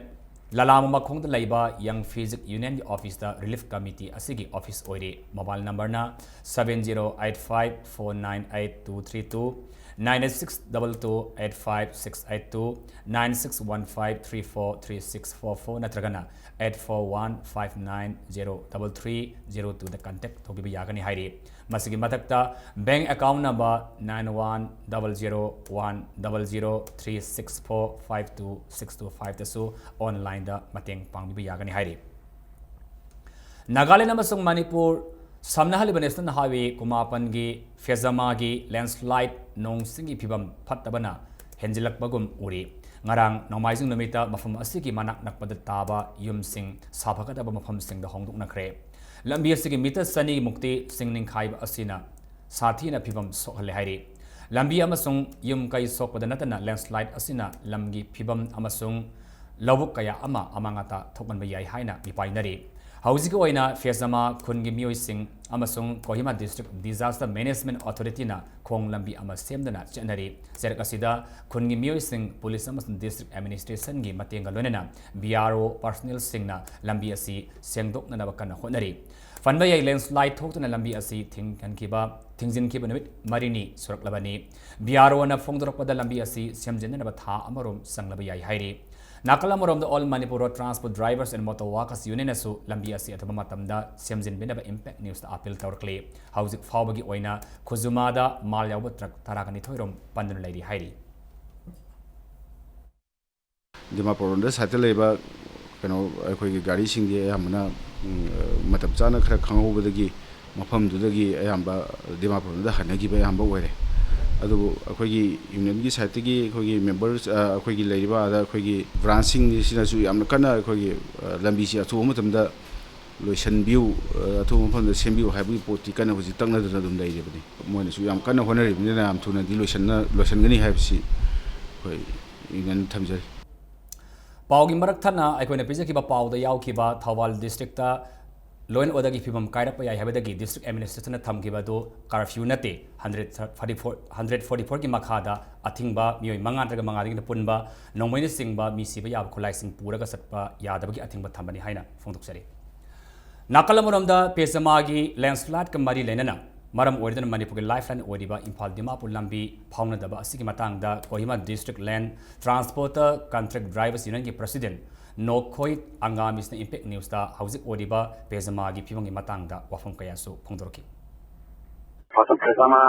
ꯂꯂꯥꯝꯕ ꯃꯈꯣꯡꯗ ꯂꯩꯕ Young Physic Unionꯒꯤ officeꯇ relief committee ꯑꯁꯤꯒꯤ office ꯑꯣꯏꯔꯤ꯫ Mobile numberꯅ seven zero eight five four nine eight two three two, nine eight six double two eight five six eight two, nine six one five three four three six four four ꯅꯠꯇ꯭ꯔꯒꯅ eight four one five nine zero double three zero twoꯗ contact ꯇꯧꯕꯤꯕ ꯌꯥꯒꯅꯤ ꯍꯥꯏꯔꯤ꯫ ꯃꯁꯤꯒꯤ ꯃꯊꯛꯇ bank account number nine one double zero one double zero three six four five two six two fiveꯇꯁꯨ onlineꯗ ꯃꯇꯦꯡ ꯄꯥꯡꯕꯤꯕ ꯌꯥꯒꯅꯤ ꯍꯥꯏꯔꯤ꯫ ꯅꯥꯒꯥꯂꯦꯟ ꯑꯃꯁꯨꯡ ꯃꯅꯤꯄꯨꯔ ꯁꯝꯅꯍꯜꯂꯤꯕ National Highway ꯀꯨꯟꯃꯥꯄꯟꯒꯤ ꯐꯦꯖꯥꯃꯥꯒꯤ landslide ꯅꯣꯡ ꯆꯤꯡꯒꯤ ꯐꯤꯕꯝ ꯐꯠꯇꯕꯅ ꯍꯦꯟꯖꯤꯜꯂꯛꯄꯒꯨꯝ ꯎꯔꯤ꯫ ꯉꯔꯥꯡ ꯅꯣꯡꯃꯥꯏꯖꯤꯡ ꯅꯨꯃꯤꯠꯇ ꯃꯐꯝ ꯑꯁꯤꯒꯤ ꯃꯅꯥꯛ ꯅꯛꯄꯗ ꯇꯥꯕ ꯌꯨꯝꯁꯤꯡ ꯁꯥꯐꯒꯗꯕ ꯃꯐꯝꯁꯤꯡꯗ ꯍꯣꯡꯗꯣꯛꯅꯈ꯭ꯔꯦ꯫ ꯂꯝꯕꯤ ꯑꯁꯤꯒꯤ meter ꯆꯅꯤ ꯃꯨꯛꯇꯤ ꯆꯤꯡ ꯅꯤꯡꯈꯥꯏꯕ ꯑꯁꯤꯅ ꯁꯥꯊꯤꯅ ꯐꯤꯕꯝ ꯁꯣꯛꯍꯜꯂꯦ ꯍꯥꯏꯔꯤ꯫ ꯂꯝꯕꯤ ꯑꯃꯁꯨꯡ ꯌꯨꯝ ꯀꯩ ꯁꯣꯛꯄꯗ ꯅꯠꯇꯅ landslide ꯑꯁꯤꯅ ꯂꯝꯒꯤ ꯐꯤꯕꯝ ꯑꯃꯁꯨꯡ ꯂꯧꯕꯨꯛ ꯀꯌꯥ ꯑꯃ ꯑꯃꯥꯡ ꯑꯇꯥ ꯊꯣꯛꯍꯟꯕ ꯌꯥꯏ ꯍꯥꯏꯅ ꯃꯤꯄꯥꯏꯅꯔꯤ꯫ ꯍꯧꯖꯤꯛꯀꯤ ꯑꯣꯏꯅ ꯐꯦꯖꯥꯃꯥ ꯈꯨꯟꯒꯤ ꯃꯤꯑꯣꯏꯁꯤꯡ ꯑꯃꯁꯨꯡ ꯀꯣꯍꯤꯃꯥ District Disaster Management Authorityꯅ ꯈꯣꯡ ꯂꯝꯕꯤ ꯑꯃ ꯁꯦꯝꯗꯨꯅ ꯆꯠꯅꯔꯤ꯫ ꯆꯔꯛ ꯑꯁꯤꯗ ꯈꯨꯟꯒꯤ ꯃꯤꯑꯣꯏꯁꯤꯡ, police ꯑꯃꯁꯨꯡ district administrationꯒꯤ ꯃꯇꯦꯡꯒ ꯂꯣꯏꯅꯅ BRO personnelꯁꯤꯡꯅ ꯂꯝꯕꯤ ꯑꯁꯤ ꯁꯦꯡꯗꯣꯛꯅꯅꯕ ꯀꯟꯅ ꯍꯣꯠꯅꯔꯤ꯫ ꯐꯟꯕ ꯌꯥꯏ, ꯂꯦꯟꯁ꯭ꯂꯥꯏꯗ ꯊꯣꯛꯇꯨꯅ ꯂꯝꯕꯤ ꯑꯁꯤ ꯊꯤꯡꯍꯟꯈꯤꯕ, ꯊꯤꯡꯖꯤꯟꯈꯤꯕ ꯅꯨꯃꯤꯠ ꯃꯔꯤꯅꯤ ꯁꯨꯔꯛꯂꯕꯅꯤ꯫ ꯕꯤ ꯑꯥꯔ ꯑꯣꯅ ꯐꯣꯡꯗꯣꯔꯛꯄꯗ ꯂꯝꯕꯤ ꯑꯁꯤ ꯁꯦꯝꯖꯤꯟꯅꯅꯕ ꯊꯥ ꯑꯃꯔꯣꯝ ꯆꯪꯂꯕ ꯌꯥꯏ ꯍꯥꯏꯔꯤ꯫ ꯅꯥꯀꯜ ꯑꯃꯔꯣꯝꯗ All Manipur Road Transport Drivers and Motor Workers Union ꯅꯁꯨ ꯂꯝꯕꯤ ꯑꯁꯤ ꯑꯊꯨꯕ ꯃꯇꯝꯗ ꯁꯦꯝꯖꯤꯟꯕꯤꯅꯕ Impact News ꯇ appeal ꯇꯧꯔꯛꯂꯤ꯫ ꯍꯧꯖꯤꯛ ꯐꯥꯎꯕꯒꯤ ꯑꯣꯏꯅ ꯈꯨꯖꯨꯃꯥꯗ ꯃꯥꯜ ꯌꯥꯎꯕ ꯇ꯭ꯔꯛ ꯇꯔꯥꯒ ꯅꯤꯊꯣꯏ ꯔꯣꯝ ꯄꯟꯗꯨꯅ ꯂꯩꯔꯤ ꯍꯥꯏꯔꯤ꯫ ꯗꯤꯃꯥꯄꯨꯔ ꯔꯣꯝꯗ ꯁꯥꯏꯠꯇ ꯂꯩꯕ ꯀꯩꯅꯣ, ꯑꯩꯈꯣꯏꯒꯤ ꯒꯥꯔꯤꯁꯤꯡꯗꯤ ꯑꯌꯥꯝꯕꯅ, ꯎꯝ, ꯃꯇꯝ ꯆꯥꯅ ꯈꯔ ꯈꯪꯍꯧꯕꯗꯒꯤ ꯃꯐꯝꯗꯨꯗꯒꯤ ꯑꯌꯥꯝꯕ ꯗꯤꯃꯥꯄꯨꯔ ꯔꯣꯝꯗ ꯍꯟꯅꯈꯤꯕ ꯑꯌꯥꯝꯕ ꯑꯣꯏꯔꯦ꯫ ꯑꯗꯨꯕꯨ ꯑꯩꯈꯣꯏꯒꯤ ꯌꯨꯅꯤꯌꯟꯒꯤ ꯁꯥꯏꯠꯇꯒꯤ ꯑꯩꯈꯣꯏꯒꯤ ꯃꯦꯝꯕꯔꯁ, ꯑ, ꯑꯩꯈꯣꯏꯒꯤ ꯂꯩꯔꯤꯕ ꯑꯥꯗ ꯑꯩꯈꯣꯏꯒꯤ ꯕ꯭ꯔꯥꯟꯁꯁꯤꯡꯁꯤꯅꯁꯨ ꯌꯥꯝꯅ ꯀꯟꯅ ꯑꯩꯈꯣꯏꯒꯤ, ꯑ, ꯂꯝꯕꯤꯁꯤ ꯑꯊꯨꯕ ꯃꯇꯝꯗ ꯂꯣꯏꯁꯤꯟꯕꯤꯌꯨ, ꯑ, ꯑꯊꯨꯕ ꯃꯐꯝꯗ ꯁꯦꯝꯕꯤꯌꯨ ꯍꯥꯏꯕꯒꯤ ꯄꯣꯠꯇꯤ ꯀꯟꯅ ꯍꯧꯖꯤꯛ ꯇꯛꯅꯗꯨꯅ ꯑꯗꯨꯝ ꯂꯩꯔꯤꯕꯅꯤ꯫ ꯃꯣꯏꯅꯁꯨ ꯌꯥꯝ ꯀꯟꯅ ꯍꯣꯠꯅꯔꯤꯕꯅꯤꯅ ꯌꯥꯝ ꯊꯨꯅꯗꯤ ꯂꯣꯏꯁꯤꯟꯅ-, ꯂꯣꯏꯁꯤꯟꯒꯅꯤ ꯍꯥꯏꯕꯁꯤ ꯑꯩꯈꯣꯏ ꯌꯨꯅꯤꯌꯟ ꯊꯝꯖꯔꯤ꯫ ꯄꯥꯎꯒꯤ ꯃꯔꯛ ꯊꯠꯅ ꯑꯩꯈꯣꯏꯅ ꯄꯤꯖꯈꯤꯕ ꯄꯥꯎꯗ ꯌꯥꯎꯈꯤꯕ Thoubal district law and order ꯒꯤ ꯐꯤꯕꯝ ꯀꯥꯏꯔꯛꯄ ꯌꯥꯏ ꯍꯥꯏꯕꯗꯒꯤ ꯗꯤꯁꯇ꯭ꯔꯤꯛ ꯑꯦꯗꯃꯤꯅꯤꯁꯇ꯭ꯔꯦꯁꯟꯅ ꯊꯝꯈꯤꯕ ꯑꯗꯨ ꯀꯔꯐ꯭ꯌꯨ ꯅꯠꯇꯦ꯫ Hundred forty four, hundred forty four ꯒꯤ ꯃꯈꯥꯗ ꯑꯊꯤꯡꯕ ꯃꯤꯑꯣꯏ ꯃꯉꯥ ꯅꯠꯇ꯭ꯔꯒ ꯃꯉꯥꯗꯒꯤꯅ ꯄꯨꯟꯕ ꯅꯣꯡꯃꯩꯅꯆꯤꯡꯕ ꯃꯤ ꯁꯤꯕ ꯌꯥꯕ ꯈꯨꯠꯂꯥꯏꯁꯤꯡ ꯄꯨꯔꯒ ꯆꯠꯄ ꯌꯥꯗꯕꯒꯤ ꯑꯊꯤꯡꯕ ꯊꯝꯕꯅꯤ ꯍꯥꯏꯅ ꯐꯣꯡꯗꯣꯛꯆꯔꯤ꯫ ꯅꯥꯀꯜ ꯑꯃꯔꯣꯝꯗ ꯄꯦꯖꯃꯥꯒꯤ ꯂꯦꯟꯁ꯭ꯂꯥꯏꯗꯀ ꯃꯔꯤ ꯂꯩꯅꯅ ꯃꯔꯝ ꯑꯣꯏꯗꯨꯅ ꯃꯅꯤꯄꯨꯔꯒꯤ ꯂꯥꯏꯐꯂꯥꯏꯟ ꯑꯣꯏꯔꯤꯕ ꯏꯝꯐꯥꯜ ꯗꯤꯃꯥꯄꯨꯔ ꯂꯝꯕꯤ ꯐꯥꯎꯅꯗꯕ ꯑꯁꯤꯒꯤ ꯃꯇꯥꯡꯗ ꯀꯣꯍꯤꯃꯥ ꯗꯤꯁꯇ꯭ꯔꯤꯛ ꯂꯦꯟ ꯇ꯭ꯔꯥꯟꯁꯄꯣꯔꯇꯔ ꯀꯟꯇ꯭ꯔꯦꯛ ꯗ꯭ꯔꯥꯏꯚꯔꯁ ꯌꯨꯅꯤꯌꯟꯒꯤ ꯄ꯭ꯔꯁꯤꯗꯦꯟ ꯅꯣꯈꯣꯏ ꯑꯪꯒꯥꯃꯤꯁꯅ ꯏꯝꯄꯦꯛ ꯅ꯭ꯌꯨꯁꯇ ꯍꯧꯖꯤꯛ ꯑꯣꯏꯔꯤꯕ ꯄꯦꯖꯃꯥꯒꯤ ꯐꯤꯕꯝꯒꯤ ꯃꯇꯥꯡꯗ ꯋꯥꯐꯝ ꯀꯌꯥꯁꯨ ꯐꯣꯡꯗꯣꯔꯛꯈꯤ꯫ ꯄꯦꯖꯃꯥ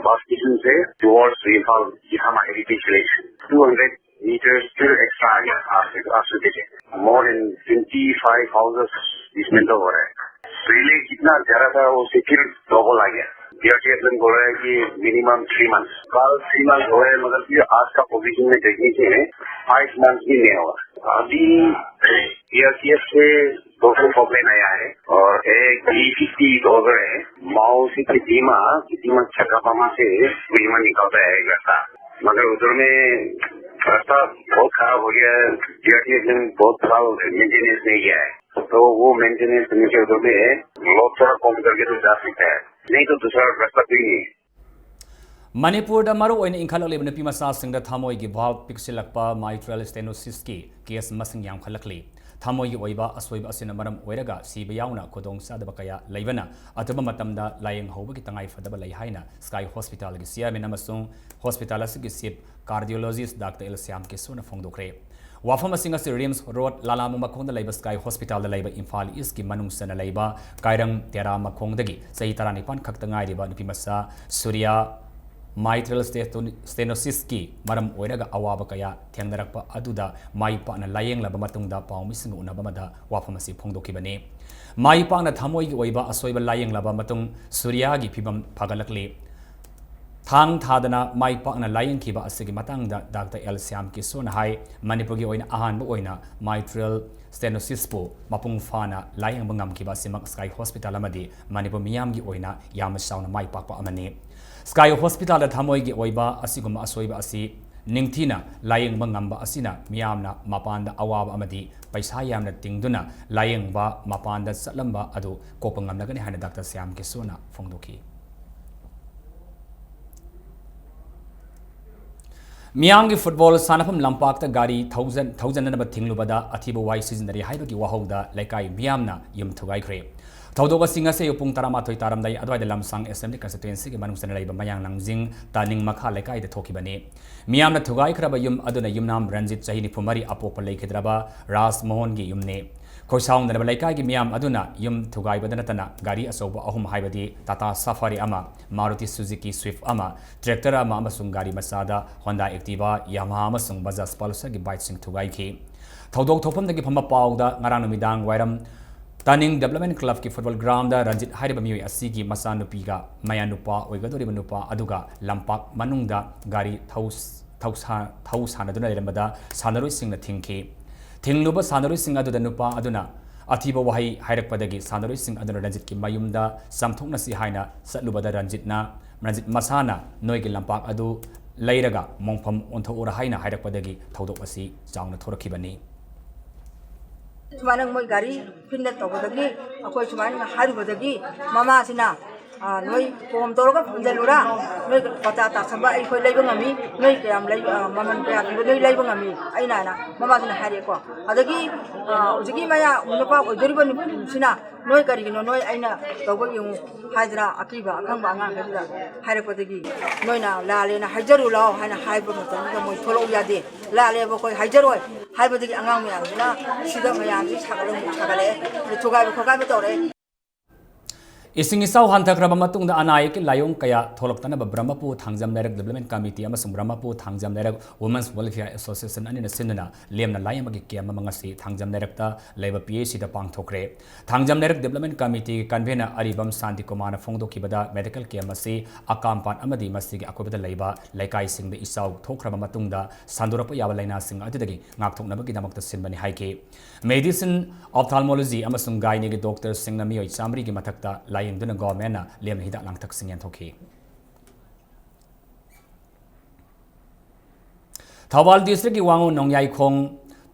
ꯕꯁ ꯁ꯭ꯇꯦꯁꯟ ꯁꯦ towards Imphal Kisama heritage village two hundred meters still extra आ गया। आप, आप सोच लीजिए, more than twenty five houses dismantle हो रहा है। पहले जितना ज्यादा था, वो से फिर डबल आ गया। डीआरटीएफ बोल रहा है कि minimum three months, कल three months हो गए, मगर फिर आज का पोजीशन में देखने से five months भी नहीं हुआ। अभी डीआरटीएफ से दो ठो कॉम्प्लेन आया है और एक ई फिफ्टी डॉजर है, माओ से खिद्दीमा, खिद्दीमा छकापामा से खिद्दीमा निकलता है एक रास्ता, मगर उधर में रास्ता बहुत खराब हो गया है। डीआरटीएफ ने बहुत साल मेंटेनेंस नहीं किया है, तो वो मेंटेनेंस करने के उधर में लोड थोड़ा कम करके तो जा सकता है, नहीं तो दूसरा रास्ता कोई नहीं है। ꯃꯅꯤꯄꯨꯔꯗ ꯃꯔꯨꯑꯣꯏꯅ ꯏꯟꯈꯠꯂꯛꯂꯤꯕ ꯅꯨꯄꯤ ꯃꯆꯥꯁꯤꯡꯗ ꯊꯃꯣꯏꯒꯤ ꯚꯥꯜꯕ ꯄꯤꯛꯁꯤꯜꯂꯛꯄ, ꯃꯥꯏꯇ꯭ꯔꯦꯜ ꯁ꯭ꯇꯦꯅꯣꯁꯤꯁꯀꯤ ꯀꯦꯁ ꯃꯁꯤꯡ ꯌꯥꯝꯈꯠꯂꯛꯂꯤ꯫ ꯊꯃꯣꯏꯒꯤ ꯑꯣꯏꯕ ꯑꯁꯣꯏꯕ ꯑꯁꯤꯅ ꯃꯔꯝ ꯑꯣꯏꯔꯒ ꯁꯤꯕ ꯌꯥꯎꯅ ꯈꯨꯗꯣꯡꯆꯥꯗꯕ ꯀꯌꯥ ꯂꯩꯕꯅ ꯑꯊꯨꯕ ꯃꯇꯝꯗ ꯂꯥꯌꯦꯡ ꯍꯧꯕꯒꯤ ꯇꯉꯥꯏ ꯐꯗꯕ ꯂꯩ ꯍꯥꯏꯅ ꯁ꯭ꯀꯥꯏ ꯍꯣꯁꯄꯤꯇꯥꯜꯒꯤ ꯆꯤꯌꯔꯃꯦꯟ ꯑꯃꯁꯨꯡ ꯍꯣꯁꯄꯤꯇꯥꯜ ꯑꯁꯤꯒꯤ ꯆꯤꯐ ꯀꯥꯔꯗꯤꯑꯣꯂꯣꯖꯤꯁ ꯗꯥꯛꯇꯔ ꯑꯦꯜ ꯁ꯭ꯌꯥꯝ ꯀꯤꯁꯣꯔꯅ ꯐꯣꯡꯗꯣꯛꯈ꯭ꯔꯦ꯫ ꯋꯥꯐꯝ ꯑꯁꯤ ꯉꯁꯤ ꯔꯤꯝꯁ ꯔꯣꯗ ꯂꯥꯂꯥꯃꯨ ꯃꯈꯣꯡꯗ ꯂꯩꯕ ꯁ꯭ꯀꯥꯏ ꯍꯣꯁꯄꯤꯇꯥꯜꯗ ꯂꯩꯕ ꯏꯝꯐꯥꯜ ꯏꯁꯀꯤ ꯃꯅꯨꯡ ꯆꯟꯅ ꯂꯩꯕ ꯀꯥꯏꯔꯪ ꯇꯦꯔꯥ ꯃꯈꯣꯡꯗꯒꯤ ꯆꯍꯤ ꯇꯔꯥꯅꯤꯄꯥꯟ ꯈꯛꯇ ꯉꯥꯏꯔꯤꯕ ꯅꯨꯄꯤꯃꯆꯥ ꯁꯨꯔꯤꯌꯥ ꯃꯥꯏꯇ꯭ꯔꯦꯜ ꯁ꯭ꯇꯦꯇꯣꯅꯤ-, ꯁ꯭ꯇꯦꯅꯣꯁꯤꯁꯀꯤ ꯃꯔꯝ ꯑꯣꯏꯔꯒ ꯑꯋꯥꯕ ꯀꯌꯥ ꯊꯦꯡꯅꯔꯛꯄ ꯑꯗꯨꯗ ꯃꯥꯏ ꯄꯥꯛꯅ ꯂꯥꯌꯦꯡꯂꯕ ꯃꯇꯨꯡꯗ ꯄꯥꯎꯃꯤꯁꯤꯡꯒ ꯎꯅꯕ ꯑꯃꯗ ꯋꯥꯐꯝ ꯑꯁꯤ ꯐꯣꯡꯗꯣꯛꯈꯤꯕꯅꯤ꯫ ꯃꯥꯏ ꯄꯥꯛꯅ ꯊꯃꯣꯏꯒꯤ ꯑꯣꯏꯕ ꯑꯁꯣꯏꯕ ꯂꯥꯌꯦꯡꯂꯕ ꯃꯇꯨꯡ ꯁꯨꯔꯤꯌꯥꯒꯤ ꯐꯤꯕꯝ ꯐꯒꯠꯂꯛꯂꯤ꯫ ꯊꯥꯡ ꯊꯥꯗꯅ ꯃꯥꯏ ꯄꯥꯛꯅ ꯂꯥꯌꯦꯡꯈꯤꯕ ꯑꯁꯤꯒꯤ ꯃꯇꯥꯡꯗ ꯗꯥꯛꯇꯔ ꯑꯦꯜ ꯁ꯭ꯌꯥꯝ ꯀꯤꯁꯣꯔꯅ ꯍꯥꯏ, ꯃꯅꯤꯄꯨꯔꯒꯤ ꯑꯣꯏꯅ ꯑꯍꯥꯟꯕ ꯑꯣꯏꯅ ꯃꯥꯏꯇ꯭ꯔꯦꯜ ꯁ꯭ꯇꯦꯅꯣꯁꯤꯁꯄꯨ ꯃꯄꯨꯡ ꯐꯥꯅ ꯂꯥꯌꯦꯡꯕ ꯉꯝꯈꯤꯕ ꯑꯁꯤꯃꯛ ꯁ꯭ꯀꯥꯏ ꯍꯣꯁꯄꯤꯇꯥꯜ ꯑꯃꯗꯤ ꯃꯅꯤꯄꯨꯔ ꯃꯤꯌꯥꯝꯒꯤ ꯑꯣꯏꯅ ꯌꯥꯝꯅ ꯆꯥꯎꯅ ꯃꯥꯏ ꯄꯥꯛꯄ ꯑꯃꯅꯤ꯫ ꯁ꯭ꯀꯥꯏ ꯍꯣꯁꯄꯤꯇꯥꯜꯗ ꯊꯃꯣꯏꯒꯤ ꯑꯣꯏꯕ ꯑꯁꯤꯒꯨꯝꯕ ꯑꯁꯣꯏꯕ ꯑꯁꯤ ꯅꯤꯡꯊꯤꯅ ꯂꯥꯌꯦꯡꯕ ꯉꯝꯕ ꯑꯁꯤꯅ ꯃꯤꯌꯥꯝꯅ ꯃꯄꯥꯟꯗ ꯑꯋꯥꯕ ꯑꯃꯗꯤ ꯄꯩꯁꯥ ꯌꯥꯝꯅ ꯇꯤꯡꯗꯨꯅ ꯂꯥꯌꯦꯡꯕ ꯃꯄꯥꯟꯗ ꯆꯠꯂꯝꯕ ꯑꯗꯨ ꯀꯣꯛꯄ ꯉꯝꯂꯒꯅꯤ ꯍꯥꯏꯅ ꯗꯥꯛꯇꯔ ꯁ꯭ꯌꯥꯝ ꯀꯤꯁꯣꯔꯅ ꯐꯣꯡꯗꯣꯛꯈꯤ꯫ ꯃꯤꯌꯥꯝꯒꯤ ꯐꯨꯠꯕꯣꯜ ꯁꯥꯟꯅꯐꯝ ꯂꯝꯄꯥꯛꯇ ꯒꯥꯔꯤ ꯊꯧꯖꯟ-, ꯊꯧꯖꯟꯅꯅꯕ ꯊꯤꯡꯂꯨꯕꯗ ꯑꯊꯤꯕ ꯋꯥꯍꯩ ꯁꯤꯖꯤꯟꯅꯔꯤ ꯍꯥꯏꯕꯒꯤ ꯋꯥꯍꯧꯗ ꯂꯩꯀꯥꯏ ꯃꯤꯌꯥꯝꯅ ꯌꯨꯝ ꯊꯨꯒꯥꯏꯈ꯭ꯔꯦ꯫ ꯊꯧꯗꯣꯛ ꯑꯁꯤ ꯉꯁꯤ ꯑꯌꯨꯛ ꯄꯨꯡ ꯇꯔꯥꯃꯥꯊꯣꯏ ꯇꯥꯔꯝꯗꯥꯏ ꯑꯗꯨꯋꯥꯏꯗ ꯂꯝꯁꯥꯡ ꯑꯦꯁꯦꯝꯕ꯭ꯂꯤ ꯀꯟꯁꯇꯤꯇ꯭ꯋꯦꯟꯁꯤꯒꯤ ꯃꯅꯨꯡ ꯆꯟꯅ ꯂꯩꯕ ꯃꯌꯥꯡ ꯂꯥꯡꯖꯤꯡ ꯇꯥꯅꯤꯡ ꯃꯈꯥ ꯂꯩꯀꯥꯏꯗ ꯊꯣꯛꯈꯤꯕꯅꯤ꯫ ꯃꯤꯌꯥꯝꯅ ꯊꯨꯒꯥꯏꯈ꯭ꯔꯕ ꯌꯨꯝ ꯑꯗꯨꯅ ꯌꯨꯝꯅꯥꯝ ꯔꯟꯖꯤꯠ ꯆꯍꯤ ꯅꯤꯐꯨ ꯃꯔꯤ ꯑꯄꯣꯛꯄ ꯂꯩꯈꯤꯗ꯭ꯔꯕ ꯔꯥꯖ ꯃꯣꯍꯟꯒꯤ ꯌꯨꯝꯅꯤ꯫ ꯈꯣꯏꯁꯥꯎꯅꯔꯕ ꯂꯩꯀꯥꯏꯒꯤ ꯃꯤꯌꯥꯝ ꯑꯗꯨꯅ ꯌꯨꯝ ꯊꯨꯒꯥꯏꯕꯗ ꯅꯠꯇꯅ ꯒꯥꯔꯤ ꯑꯆꯧꯕ ꯑꯍꯨꯝ ꯍꯥꯏꯕꯗꯤ ꯇꯥꯇꯥ ꯁꯐꯥꯔꯤ ꯑꯃ, ꯃꯥꯔꯨꯇꯤ ꯁꯨꯖꯨꯀꯤ ꯁ꯭ꯋꯤꯐ ꯑꯃ, ꯇ꯭ꯔꯦꯛꯇꯔ ꯑꯃ ꯑꯃꯁꯨꯡ ꯒꯥꯔꯤ ꯃꯆꯥꯗ ꯍꯣꯟꯗꯥ ꯑꯦꯛꯇꯤꯚꯥ, ꯌꯥꯃꯥꯍꯥ ꯑꯃꯁꯨꯡ ꯕꯖꯥꯖ ꯄꯜꯁꯔꯒꯤ ꯕꯥꯏꯛꯁꯤꯡ ꯊꯨꯒꯥꯏꯈꯤ꯫ ꯊꯧꯗꯣꯛ ꯊꯣꯛꯐꯝꯗꯒꯤ ꯐꯪꯕ ꯄꯥꯎꯗ ꯉꯔꯥꯡ ꯅꯨꯃꯤꯗꯥꯡ ꯋꯥꯏꯔꯝ ꯇꯥꯅꯤꯡ ꯗꯦꯕꯂꯞꯃꯦꯟ ꯀ꯭ꯂꯕꯀꯤ ꯐꯨꯠꯕꯣꯜ ꯒ꯭ꯔꯥꯎꯟꯗ ꯔꯟꯖꯤꯠ ꯍꯥꯏꯔꯤꯕ ꯃꯤꯑꯣꯏ ꯑꯁꯤꯒꯤ ꯃꯆꯥꯅꯨꯄꯤꯒ ꯃꯌꯥ ꯅꯨꯄꯥ ꯑꯣꯏꯒꯗꯧꯔꯤꯕ ꯅꯨꯄꯥ ꯑꯗꯨꯒ ꯂꯝꯄꯥꯛ ꯃꯅꯨꯡꯗ ꯒꯥꯔꯤ ꯊꯧ-, ꯊꯧꯁꯥ-, ꯊꯧ ꯁꯥꯟꯅꯗꯨꯅ ꯂꯩꯔꯝꯕꯗ ꯁꯥꯟꯅꯔꯣꯏꯁꯤꯡꯅ ꯊꯤꯡꯈꯤ꯫ ꯊꯤꯡꯂꯨꯕ ꯁꯥꯟꯅꯔꯣꯏꯁꯤꯡ ꯑꯗꯨꯗ ꯅꯨꯄꯥ ꯑꯗꯨꯅ ꯑꯊꯤꯕ ꯋꯥꯍꯩ ꯍꯥꯏꯔꯛꯄꯗꯒꯤ ꯁꯥꯟꯅꯔꯣꯏꯁꯤꯡ ꯑꯗꯨꯅ ꯔꯟꯖꯤꯠꯀꯤ ꯃꯌꯨꯝꯗ ꯆꯥꯝꯊꯣꯛꯅꯁꯤ ꯍꯥꯏꯅ ꯆꯠꯂꯨꯕꯗ ꯔꯟꯖꯤꯠꯅ, ꯔꯟꯖꯤꯠ ꯃꯁꯥꯅ ꯅꯣꯏꯒꯤ ꯂꯝꯄꯥꯛ ꯑꯗꯨ ꯂꯩꯔꯒ ꯃꯣꯡꯐꯝ ꯑꯣꯟꯊꯣꯛꯎꯔ ꯍꯥꯏꯅ ꯍꯥꯏꯔꯛꯄꯗꯒꯤ ꯊꯧꯗꯣꯛ ꯑꯁꯤ ꯆꯥꯎꯅ ꯊꯣꯔꯛꯈꯤꯕꯅꯤ꯫ ꯁꯨꯃꯥꯏꯅ ꯃꯣꯏ ꯒꯥꯔꯤ ꯐꯤꯟꯗ ꯇꯧꯕꯗꯒꯤ ꯑꯩꯈꯣꯏ ꯁꯨꯃꯥꯏꯅ ꯍꯥꯏꯔꯨꯕꯗꯒꯤ ꯃꯃꯥꯁꯤꯅ ꯑꯥ, ꯅꯣꯏ ꯀꯣꯝ ꯇꯧꯔꯒ ꯐꯪꯖꯜꯂꯨꯔꯥ? ꯅꯣꯏ ꯄꯇꯥ ꯇꯥꯁꯟꯕ ꯑꯩꯈꯣꯏ ꯂꯩꯕ ꯉꯝꯃꯤ꯫ ꯅꯣꯏ ꯀꯌꯥꯝ ꯂꯩ-, ꯑꯥ, ꯃꯃꯜ ꯀꯌꯥ ꯄꯤꯕ ꯅꯣꯏ ꯂꯩꯕ ꯉꯝꯃꯤ, ꯑꯩꯅ ꯍꯥꯏꯅ ꯃꯃꯥꯁꯤꯅ ꯍꯥꯏꯔꯛꯑꯦꯀꯣ꯫ ꯑꯗꯒꯤ, ꯑꯥ, ꯍꯧꯖꯤꯛꯀꯤ ꯃꯌꯥ ꯅꯨꯄꯥ ꯑꯣꯏꯗꯣꯔꯤꯕ ꯅꯨꯄꯤꯁꯤꯅ, "ꯅꯣꯏ ꯀꯔꯤꯒꯤꯅꯣ, ꯅꯣꯏ ꯑꯩꯅ ꯇꯧꯕ ꯌꯦꯡꯉꯨ" ꯍꯥꯏꯗꯅ ꯑꯀꯤꯕ ꯑꯈꯪꯕ ꯑꯉꯥꯡꯈꯩꯗꯨꯗ ꯍꯥꯏꯔꯛꯄꯗꯒꯤ, ꯅꯣꯏꯅ ꯂꯥꯜꯂꯦꯅ ꯍꯥꯏꯖꯔꯨ ꯂꯥꯎ ꯍꯥꯏꯅ ꯍꯥꯏꯕ ꯃꯇꯝꯗ ꯃꯣꯏ ꯊꯣꯛꯂꯛꯎ ꯌꯥꯗꯦ꯫ "ꯂꯥꯜꯂꯦꯕ, ꯑꯩꯈꯣꯏ ꯍꯥꯏꯖꯔꯣꯏ" ꯍꯥꯏꯕꯗꯒꯤ ꯑꯉꯥꯡ ꯃꯌꯥꯝꯁꯤꯅ ꯁꯤꯗ ꯃꯌꯥꯝꯁꯤ ꯁꯥꯒꯠꯂ-, ꯁꯥꯒꯠꯂꯛꯑꯦ꯫ ꯑꯗꯨ ꯊꯨꯒꯥꯏꯕ ꯈꯣꯠꯀꯥꯏꯕ ꯇꯧꯔꯛꯑꯦ꯫ ꯏꯁꯤꯡ ꯏꯆꯥꯎ ꯍꯟꯊꯈ꯭ꯔꯕ ꯃꯇꯨꯡꯗ ꯑꯅꯥ ꯑꯌꯦꯛꯀꯤ ꯂꯥꯏꯑꯣꯡ ꯀꯌꯥ ꯊꯣꯛꯂꯛꯇꯅꯕ ꯕ꯭ꯔꯍꯃꯄꯨꯔ ꯊꯥꯡꯖꯝ ꯂꯩꯔꯛ Development Committee ꯑꯃꯁꯨꯡ ꯕ꯭ꯔꯍꯃꯄꯨꯔ ꯊꯥꯡꯖꯝ ꯂꯩꯔꯛ Women's Welfare Association ꯑꯅꯤꯅ ꯁꯤꯟꯗꯨꯅ ꯂꯦꯝꯅ ꯂꯥꯏꯌꯦꯡꯕꯒꯤ ꯀꯦꯝ ꯑꯃ ꯉꯁꯤ ꯊꯥꯡꯖꯝ ꯂꯩꯔꯛꯇ ꯂꯩꯕ P H Cꯗ ꯄꯥꯡꯊꯣꯛꯈ꯭ꯔꯦ꯫ ꯊꯥꯡꯖꯝ ꯂꯩꯔꯛ Development Committeeꯒꯤ convener ꯑꯔꯤꯕꯝ ꯁꯥꯟꯇꯤꯀꯨꯃꯥꯔꯅ ꯐꯣꯡꯗꯣꯛꯈꯤꯕꯗ medical camp ꯑꯁꯤ ꯑꯀꯥꯝꯄꯥꯠ ꯑꯃꯗꯤ ꯃꯁꯤꯒꯤ ꯑꯀꯣꯏꯕꯗ ꯂꯩꯕ ꯂꯩꯀꯥꯏꯁꯤꯡꯗ ꯏꯆꯥꯎ ꯊꯣꯛꯈ꯭ꯔꯕ ꯃꯇꯨꯡꯗ ꯁꯟꯗꯣꯔꯛꯄ ꯌꯥꯕ ꯂꯥꯏꯅꯥꯁꯤꯡ ꯑꯗꯨꯗꯒꯤ ꯉꯥꯛꯊꯣꯛꯅꯕꯒꯤꯗꯃꯛꯇ ꯁꯤꯟꯕꯅꯤ ꯍꯥꯏꯈꯤ꯫ Medicine, Ophthalmology ꯑꯃꯁꯨꯡ Gynaeꯒꯤ doctorꯁꯤꯡꯅ ꯃꯤꯑꯣꯏ ꯆꯥꯃꯔꯤꯒꯤ ꯃꯊꯛꯇ ꯂꯥꯌꯦꯡꯗꯨꯅ governmentꯅ ꯂꯦꯝꯅ ꯍꯤꯗꯥꯛ ꯂꯥꯡꯊꯛꯁꯤꯡ ꯌꯦꯟꯊꯣꯛꯈꯤ꯫ ꯊꯧꯕꯥꯜ districtꯀꯤ ꯋꯥꯉꯨ ꯅꯣꯡꯌꯥꯏꯈꯣꯡ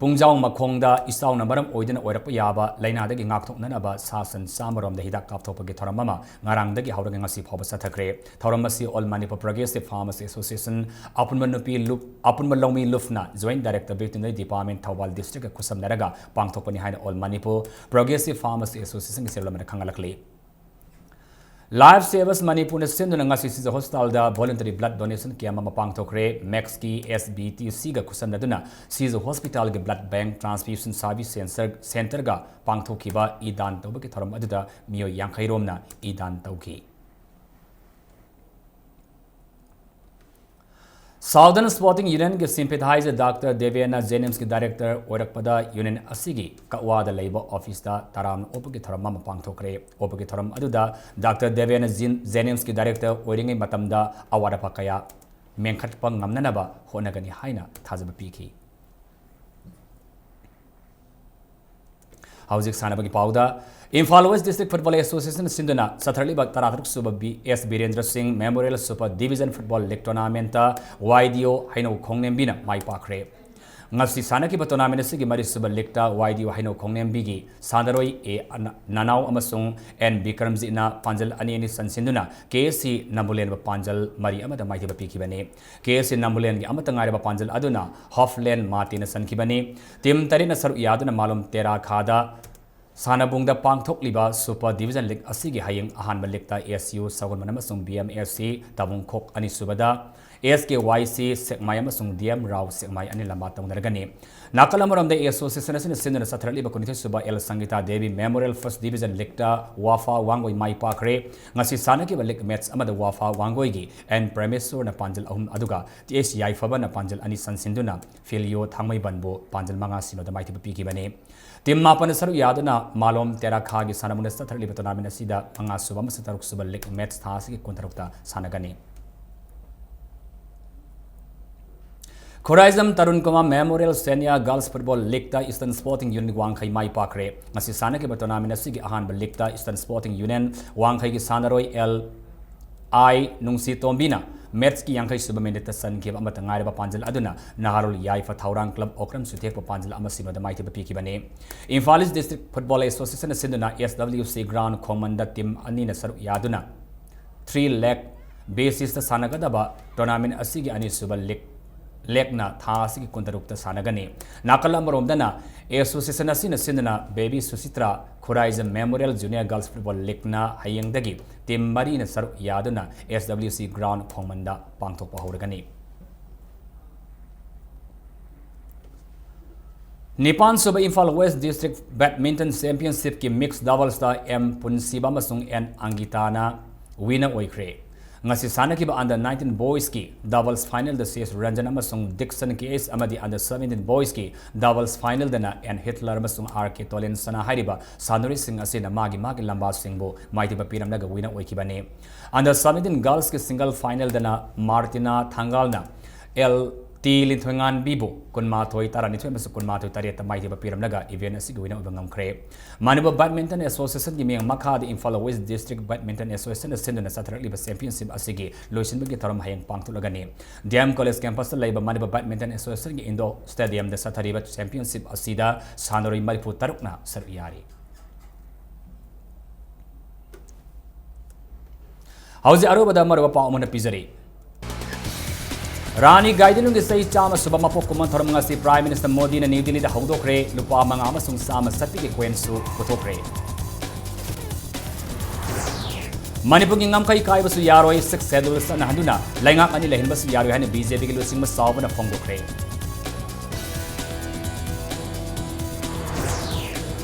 ꯄꯨꯡꯖꯥꯎ ꯃꯈꯣꯡꯗ ꯏꯆꯥꯎꯅ ꯃꯔꯝ ꯑꯣꯏꯗꯨꯅ ꯑꯣꯏꯔꯛꯄ ꯌꯥꯕ ꯂꯥꯏꯅꯥꯗꯒꯤ ꯉꯥꯛꯊꯣꯛꯅꯅꯕ ꯁꯥ ꯁꯟ ꯆꯥꯝꯃꯔꯣꯝꯗ ꯍꯤꯗꯥꯛ ꯀꯥꯞꯊꯣꯛꯄꯒꯤ ꯊꯧꯔꯝ ꯑꯃ ꯉꯔꯥꯡꯗꯒꯤ ꯍꯧꯔꯒ ꯉꯁꯤ ꯐꯥꯎꯕ ꯆꯠꯊꯈ꯭ꯔꯦ꯫ ꯊꯧꯔꯝ ꯑꯁꯤ All Manipur Progressive Pharmacy Association, ꯑꯄꯨꯟꯕ ꯅꯨꯄꯤ ꯂꯨꯞ, ꯑꯄꯨꯟꯕ ꯂꯧꯃꯤ ꯂꯨꯞꯅ Joint Director Veterinary Department Thoubal districtꯀ ꯈꯨꯠꯁꯝꯅꯔꯒ ꯄꯥꯡꯊꯣꯛꯄꯅꯤ ꯍꯥꯏꯅ All Manipur Progressive Pharmacy Associationꯒꯤ ꯆꯦꯔꯣꯜ ꯑꯃꯅ ꯈꯪꯍꯜꯂꯛꯂꯤ꯫ Life Savers ꯃꯅꯤꯄꯨꯔꯅ ꯁꯤꯟꯗꯨꯅ ꯉꯁꯤ ꯁꯤꯖ hospitalꯗ voluntary blood donation camp ꯑꯃ ꯄꯥꯡꯊꯣꯛꯈ꯭ꯔꯦ꯫ ꯃꯦꯛꯁꯀꯤ S B T Cꯒ ꯈꯨꯠꯁꯝꯅꯗꯨꯅ ꯁꯤꯖ hospitalꯒꯤ blood bank transfusion service center, centreꯒ ꯄꯥꯡꯊꯣꯛꯈꯤꯕ ꯏ ꯗꯥꯟ ꯇꯧꯕꯒꯤ ꯊꯧꯔꯝ ꯑꯗꯨꯗ ꯃꯤꯑꯣꯏ ꯌꯥꯡꯈꯩ ꯔꯣꯝꯅ ꯏ ꯗꯥꯟ ꯇꯧꯈꯤ꯫ Southern Sporting Unionꯒꯤ sympathizer Doctor ꯗꯦꯕꯦꯟꯅ JNIMSꯀꯤ director ꯑꯣꯏꯔꯛꯄꯗ union ꯑꯁꯤꯒꯤ ꯀꯛꯋꯥꯗ ꯂꯩꯕ officeꯇ ꯇꯔꯥꯝꯅ ꯑꯣꯛꯄꯒꯤ ꯊꯧꯔꯝ ꯑꯃ ꯄꯥꯡꯊꯣꯛꯈ꯭ꯔꯦ꯫ ꯑꯣꯛꯄꯒꯤ ꯊꯧꯔꯝ ꯑꯗꯨꯗ Doctor ꯗꯦꯕꯦꯟꯅ ꯖꯤꯟ-, JNIMSꯀꯤ director ꯑꯣꯏꯔꯤꯉꯩ ꯃꯇꯝꯗ ꯑꯋꯥꯠ ꯑꯄꯥ ꯀꯌꯥ ꯃꯦꯟꯈꯠꯄ ꯉꯝꯅꯅꯕ ꯍꯣꯠꯅꯒꯅꯤ ꯍꯥꯏꯅ ꯊꯥꯖꯕ ꯄꯤꯈꯤ꯫ ꯍꯧꯖꯤꯛ ꯁꯥꯟꯅꯕꯒꯤ ꯄꯥꯎꯗ, Imphal West District Football Association ꯁꯤꯟꯗꯨꯅ ꯆꯠꯊꯔꯛꯂꯤꯕ ꯇꯔꯥꯇꯔꯨꯛ ꯁꯨꯕ B S ꯕꯤꯔꯦꯟꯗ꯭ꯔ ꯁꯤꯡ Memorial Super Division Football League Tournamentꯇ Y D O ꯍꯩꯅꯧ ꯈꯣꯡꯅꯦꯝꯕꯤꯅ ꯃꯥꯏ ꯄꯥꯛꯈ꯭ꯔꯦ꯫ ꯉꯁꯤ ꯁꯥꯟꯅꯈꯤꯕ tournament ꯑꯁꯤꯒꯤ ꯃꯔꯤꯁꯨꯕ leagueꯇ ꯋꯥꯏ ꯗꯤ ꯌꯨ ꯍꯩꯅꯧ ꯈꯣꯡꯅꯦꯝꯕꯤꯒꯤ ꯁꯥꯟꯅꯔꯣꯏ ꯑꯦ ꯑꯅ-, ꯅꯅꯥꯎ ꯑꯃꯁꯨꯡ ꯑꯦꯟ ꯕꯤꯀ꯭ꯔꯝꯖꯤꯠꯅ ꯄꯥꯟꯖꯜ ꯑꯅꯤ ꯑꯅꯤ ꯆꯟꯁꯤꯟꯗꯨꯅ ꯀꯦ ꯑꯦꯁ ꯁꯤ ꯅꯝꯕꯨꯂꯦꯟꯕꯨ ꯄꯥꯟꯖꯜ ꯃꯔꯤ ꯑꯃꯗ ꯃꯥꯏꯊꯤꯕ ꯄꯤꯈꯤꯕꯅꯤ꯫ ꯀꯦ ꯑꯦꯁ ꯁꯤ ꯅꯝꯕꯨꯂꯦꯟꯒꯤ ꯑꯃꯠꯇ ꯉꯥꯏꯔꯕ ꯄꯥꯟꯖꯜ ꯑꯗꯨꯅ ꯍꯣꯐꯂꯦꯟ ꯃꯥꯇꯦꯅ ꯆꯟꯈꯤꯕꯅꯤ꯫ Team ꯇꯔꯦꯠꯅ ꯁꯔꯨꯛ ꯌꯥꯗꯨꯅ ꯃꯥꯂꯣꯝ ꯇꯦꯔꯥꯈꯥꯗ ꯁꯥꯟꯅꯕꯨꯡꯗ ꯄꯥꯡꯊꯣꯛꯂꯤꯕ Super Division League ꯑꯁꯤꯒꯤ ꯍꯌꯦꯡ ꯑꯍꯥꯟꯕ leagueꯇ ꯑꯦꯁ ꯌꯨ ꯁꯒꯣꯜꯕꯟ ꯑꯃꯁꯨꯡ ꯕꯤ ꯑꯦꯝ ꯑꯦꯐ ꯁꯤ ꯇꯥꯕꯨꯡꯈꯣꯛ ꯑꯅꯤꯁꯨꯕꯗ, ꯑꯦꯁ ꯀꯦ ꯋꯥꯏ ꯁꯤ ꯁꯦꯛꯃꯥꯏ ꯑꯃꯁꯨꯡ ꯗꯤ ꯑꯦꯝ ꯔꯥꯎ ꯁꯦꯛꯃꯥꯏ ꯑꯅꯤ ꯂꯝꯕꯥ ꯇꯧꯅꯔꯒꯅꯤ꯫ ꯅꯥꯀꯜ ꯑꯃꯔꯣꯝꯗ association ꯑꯁꯤꯅ ꯁꯤꯟꯗꯨꯅ ꯆꯠꯊꯔꯛꯂꯤꯕ ꯀꯨꯟꯅꯤꯊꯣꯏ ꯁꯨꯕ L Sangita Devi Memorial First Division Leagueꯇ ꯋꯥꯐꯥ ꯋꯥꯡꯒꯣꯏ ꯃꯥꯏ ꯄꯥꯛꯈ꯭ꯔꯦ꯫ ꯉꯁꯤ ꯁꯥꯟꯅꯈꯤꯕ league match ꯑꯃꯗ ꯋꯥꯐꯥ ꯋꯥꯡꯒꯣꯏꯒꯤ ꯑꯦꯟ ꯄ꯭ꯔꯦꯃꯦꯁꯣꯔꯅ ꯄꯥꯟꯖꯜ ꯑꯍꯨꯝ, ꯑꯗꯨꯒ ꯇꯤ ꯑꯦꯁ ꯌꯥꯏꯐꯕꯅ ꯄꯥꯟꯖꯜ ꯑꯅꯤ ꯆꯟꯁꯤꯟꯗꯨꯅ ꯐꯤꯂꯤꯌꯣ ꯊꯥꯡꯃꯩꯕꯟꯕꯨ ꯄꯥꯟꯖꯜ ꯃꯉꯥ ꯁꯤꯅꯣꯗ ꯃꯥꯏꯊꯤꯕ ꯄꯤꯈꯤꯕꯅꯤ꯫ Team ꯃꯥꯄꯟꯅ ꯁꯔꯨꯛ ꯌꯥꯗꯨꯅ ꯃꯥꯂꯣꯝ ꯇꯦꯔꯥꯈꯥꯒꯤ ꯁꯥꯟꯅꯕꯨꯡꯗ ꯆꯠꯊꯔꯛꯂꯤꯕ tournament ꯑꯁꯤꯗ ꯃꯉꯥꯁꯨꯕ ꯑꯃꯁꯨꯡ ꯇꯔꯨꯛꯁꯨꯕ league match ꯊꯥ ꯑꯁꯤꯒꯤ ꯀꯨꯟꯇꯔꯨꯛꯇ ꯁꯥꯟꯅꯒꯅꯤ꯫ Khuraijam Tarun Kumar Memorial Senior Girls Football Leagueꯇ Eastern Sporting Union ꯋꯥꯡꯈꯩ ꯃꯥꯏ ꯄꯥꯛꯈ꯭ꯔꯦ꯫ ꯉꯁꯤ ꯁꯥꯟꯅꯈꯤꯕ tournament ꯑꯁꯤꯒꯤ ꯑꯍꯥꯟꯕ leagueꯇ Eastern Sporting Union ꯋꯥꯡꯈꯩꯒꯤ ꯁꯥꯟꯅꯔꯣꯏ ꯑꯦꯜ ꯑꯥꯏ ꯅꯨꯡꯁꯤꯇꯣꯝꯕꯤꯅ matchꯀꯤ ꯌꯥꯡꯈꯩ ꯁꯨꯕ minuteꯇ ꯆꯟꯈꯤꯕ ꯑꯃꯠꯇ ꯉꯥꯏꯔꯕ ꯄꯥꯟꯖꯜ ꯑꯗꯨꯅ ꯅꯍꯥꯔꯣꯜ ꯌꯥꯏꯐ ꯊꯧꯔꯥꯡ club ꯑꯣꯀ꯭ꯔꯝ ꯆꯨꯊꯦꯛꯄ ꯄꯥꯟꯖꯜ ꯑꯃ ꯁꯤꯅꯣꯗ ꯃꯥꯏꯊꯤꯕ ꯄꯤꯈꯤꯕꯅꯤ꯫ ꯏꯝꯐꯥꯜ East District Football Associationꯅ ꯁꯤꯟꯗꯨꯅ ꯑꯦꯁ ꯗꯕ꯭ꯂꯤꯎ ꯁꯤ ground ꯈꯣꯡꯃꯟꯗ team ꯑꯅꯤꯅ ꯁꯔꯨꯛ ꯌꯥꯗꯨꯅ three leg basisꯇ ꯁꯥꯟꯅꯒꯗꯕ tournament ꯑꯁꯤꯒꯤ ꯑꯅꯤꯁꯨꯕ league legꯅ ꯊꯥ ꯑꯁꯤꯒꯤ ꯀꯨꯟꯇꯔꯨꯛꯇ ꯁꯥꯟꯅꯒꯅꯤ꯫ ꯅꯥꯀꯜ ꯑꯃꯔꯣꯝꯗꯅ association ꯑꯁꯤꯅ ꯁꯤꯟꯗꯨꯅ Bebi Sushitra Khuraijam Memorial Junior Girls Football Leagueꯅ ꯍꯌꯦꯡꯗꯒꯤ team ꯃꯔꯤꯅ ꯁꯔꯨꯛ ꯌꯥꯗꯨꯅ ꯑꯦꯁ ꯗꯕ꯭ꯂꯤꯎ ꯁꯤ ground ꯈꯣꯡꯃꯟꯗ ꯄꯥꯡꯊꯣꯛꯄ ꯍꯧꯔꯒꯅꯤ꯫ ꯅꯤꯄꯥꯟ ꯁꯨꯕ ꯏꯝꯐꯥꯜ West District Badminton Championshipꯀꯤ mixed doublesꯇ ꯑꯦꯝ ꯄꯨꯟꯁꯤꯕ ꯑꯃꯁꯨꯡ ꯑꯦꯟ ꯑꯪꯒꯤꯇꯥꯅ winner ꯑꯣꯏꯈ꯭ꯔꯦ꯫ ꯉꯁꯤ ꯁꯥꯟꯅꯈꯤꯕ under nineteen boysꯀꯤ doubles finalꯗ C S Ranjan ꯑꯃꯁꯨꯡ ꯗꯤꯛꯁꯟ ꯀꯦ ꯑꯦꯁ ꯑꯃꯗꯤ under seventeen boysꯀꯤ doubles finalꯗꯅ ꯑꯦꯟ ꯍꯤꯠꯂꯔ ꯑꯃꯁꯨꯡ ꯑꯥꯔ ꯀꯦ ꯇꯣꯂꯦꯟꯁꯅ ꯍꯥꯏꯔꯤꯕ ꯁꯥꯟꯅꯔꯣꯏꯁꯤꯡ ꯑꯁꯤꯅ ꯃꯥꯒꯤ ꯃꯥꯒꯤ ꯂꯝꯕꯥꯁꯤꯡꯕꯨ ꯃꯥꯏꯊꯤꯕ ꯄꯤꯔꯝꯂꯒ winner ꯑꯣꯏꯈꯤꯕꯅꯤ꯫ Under seventeen girlsꯀꯤ single finalꯗꯅ ꯃꯥꯔꯇꯤꯅꯥ ꯊꯥꯡꯒꯥꯜꯅ ꯑꯦꯜ ꯇꯤ ꯂꯤꯟꯊꯣꯏꯉꯥꯟꯕꯤꯕꯨ ꯀꯨꯟꯃꯥꯊꯣꯏ, ꯇꯔꯥꯅꯤꯊꯣꯏ ꯑꯃꯁꯨꯡ ꯀꯨꯟꯃꯥꯊꯣꯏ, ꯇꯔꯦꯠꯇ ꯃꯥꯏꯊꯤꯕ ꯄꯤꯔꯝꯂꯒ event ꯑꯁꯤꯒꯤ winner ꯑꯣꯏꯕ ꯉꯝꯈ꯭ꯔꯦ꯫ ꯃꯅꯤꯄꯨꯔ Badminton Associationꯒꯤ ꯃꯤꯠꯌꯦꯡ ꯃꯈꯥꯗ Imphal West District Badminton Associationꯅ ꯁꯤꯟꯗꯨꯅ ꯆꯠꯊꯔꯛꯂꯤꯕ championship ꯑꯁꯤꯒꯤ ꯂꯣꯏꯁꯤꯟꯕꯒꯤ ꯊꯧꯔꯝ ꯍꯌꯦꯡ ꯄꯥꯡꯊꯣꯛꯂꯒꯅꯤ꯫ ꯗꯤ ꯑꯦꯝ ꯀꯣꯂꯦꯖ campusꯇ ꯂꯩꯕ ꯃꯅꯤꯄꯨꯔ Badminton Associationꯒꯤ indoor stadiumꯗ ꯆꯠꯊꯔꯤꯕ championship ꯑꯁꯤꯗ ꯁꯥꯟꯅꯔꯣꯏ ꯃꯔꯤꯐꯨ ꯇꯔꯨꯛꯅ ꯁꯔꯨꯛ ꯌꯥꯔꯤ꯫ ꯍꯧꯖꯤꯛ ꯑꯔꯣꯏꯕꯗ ꯃꯔꯨꯑꯣꯏꯕ ꯄꯥꯎ ꯑꯃꯅ ꯄꯤꯖꯔꯤ꯫ ꯔꯥꯅꯤ ꯒꯥꯏꯗꯤꯟꯂꯨꯡꯒꯤ ꯆꯍꯤ ꯆꯥꯝꯃ ꯁꯨꯕ ꯃꯄꯣꯛ ꯀꯨꯝꯑꯣꯟ ꯊꯧꯔꯝ ꯉꯁꯤ Prime Minister ꯃꯣꯗꯤꯅ ꯅ꯭ꯌꯨ ꯗꯤꯜꯂꯤꯗ ꯍꯧꯗꯣꯛꯈ꯭ꯔꯦ꯫ ꯂꯨꯄꯥ ꯃꯉꯥ ꯑꯃꯁꯨꯡ ꯆꯥꯝꯃ ꯆꯠꯄꯤꯒꯤ coinꯁꯨ ꯄꯨꯊꯣꯛꯈ꯭ꯔꯦ꯫ ꯃꯅꯤꯄꯨꯔꯒꯤ ꯉꯝꯈꯩ ꯀꯥꯏꯕꯁꯨ ꯌꯥꯔꯣꯏ, Sixth Schedule ꯆꯠꯅꯍꯟꯗꯨꯅ ꯂꯩꯉꯥꯛ ꯑꯅꯤ ꯂꯩꯍꯟꯕꯁꯨ ꯌꯥꯔꯣꯏ ꯍꯥꯏꯅ ꯕꯤ ꯖꯦ ꯄꯤꯒꯤ ꯂꯨꯆꯤꯡꯕ ꯆꯥꯎꯕꯅ ꯐꯣꯡꯗꯣꯛꯈ꯭ꯔꯦ꯫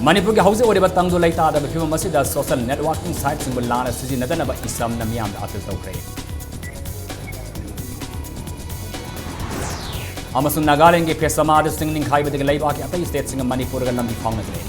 ꯃꯅꯤꯄꯨꯔꯒꯤ ꯍꯧꯖꯤꯛ ꯑꯣꯏꯔꯤꯕ ꯇꯪꯗꯨ ꯂꯩꯇꯥꯗꯕ ꯐꯤꯕꯝ ꯑꯁꯤꯗ social networking siteꯁꯤꯡꯕꯨ ꯂꯥꯟꯅ ꯁꯤꯖꯤꯟꯅꯗꯅꯕ ꯏꯁꯝꯅ ꯃꯤꯌꯥꯝꯗ appeal ꯇꯧꯈ꯭ꯔꯦ꯫ ꯑꯃꯁꯨꯡ ꯅꯥꯒꯥꯂꯦꯟꯒꯤ ꯐꯦꯁ ꯑꯃꯗ ꯆꯤꯡ ꯅꯤꯡꯈꯥꯏꯕꯗꯒꯤ ꯂꯩꯕꯥꯛꯀꯤ ꯑꯇꯩ stateꯁꯤꯡꯒ ꯃꯅꯤꯄꯨꯔꯒ ꯂꯝꯕꯤ ꯐꯥꯎꯅꯈ꯭ꯔꯦ꯫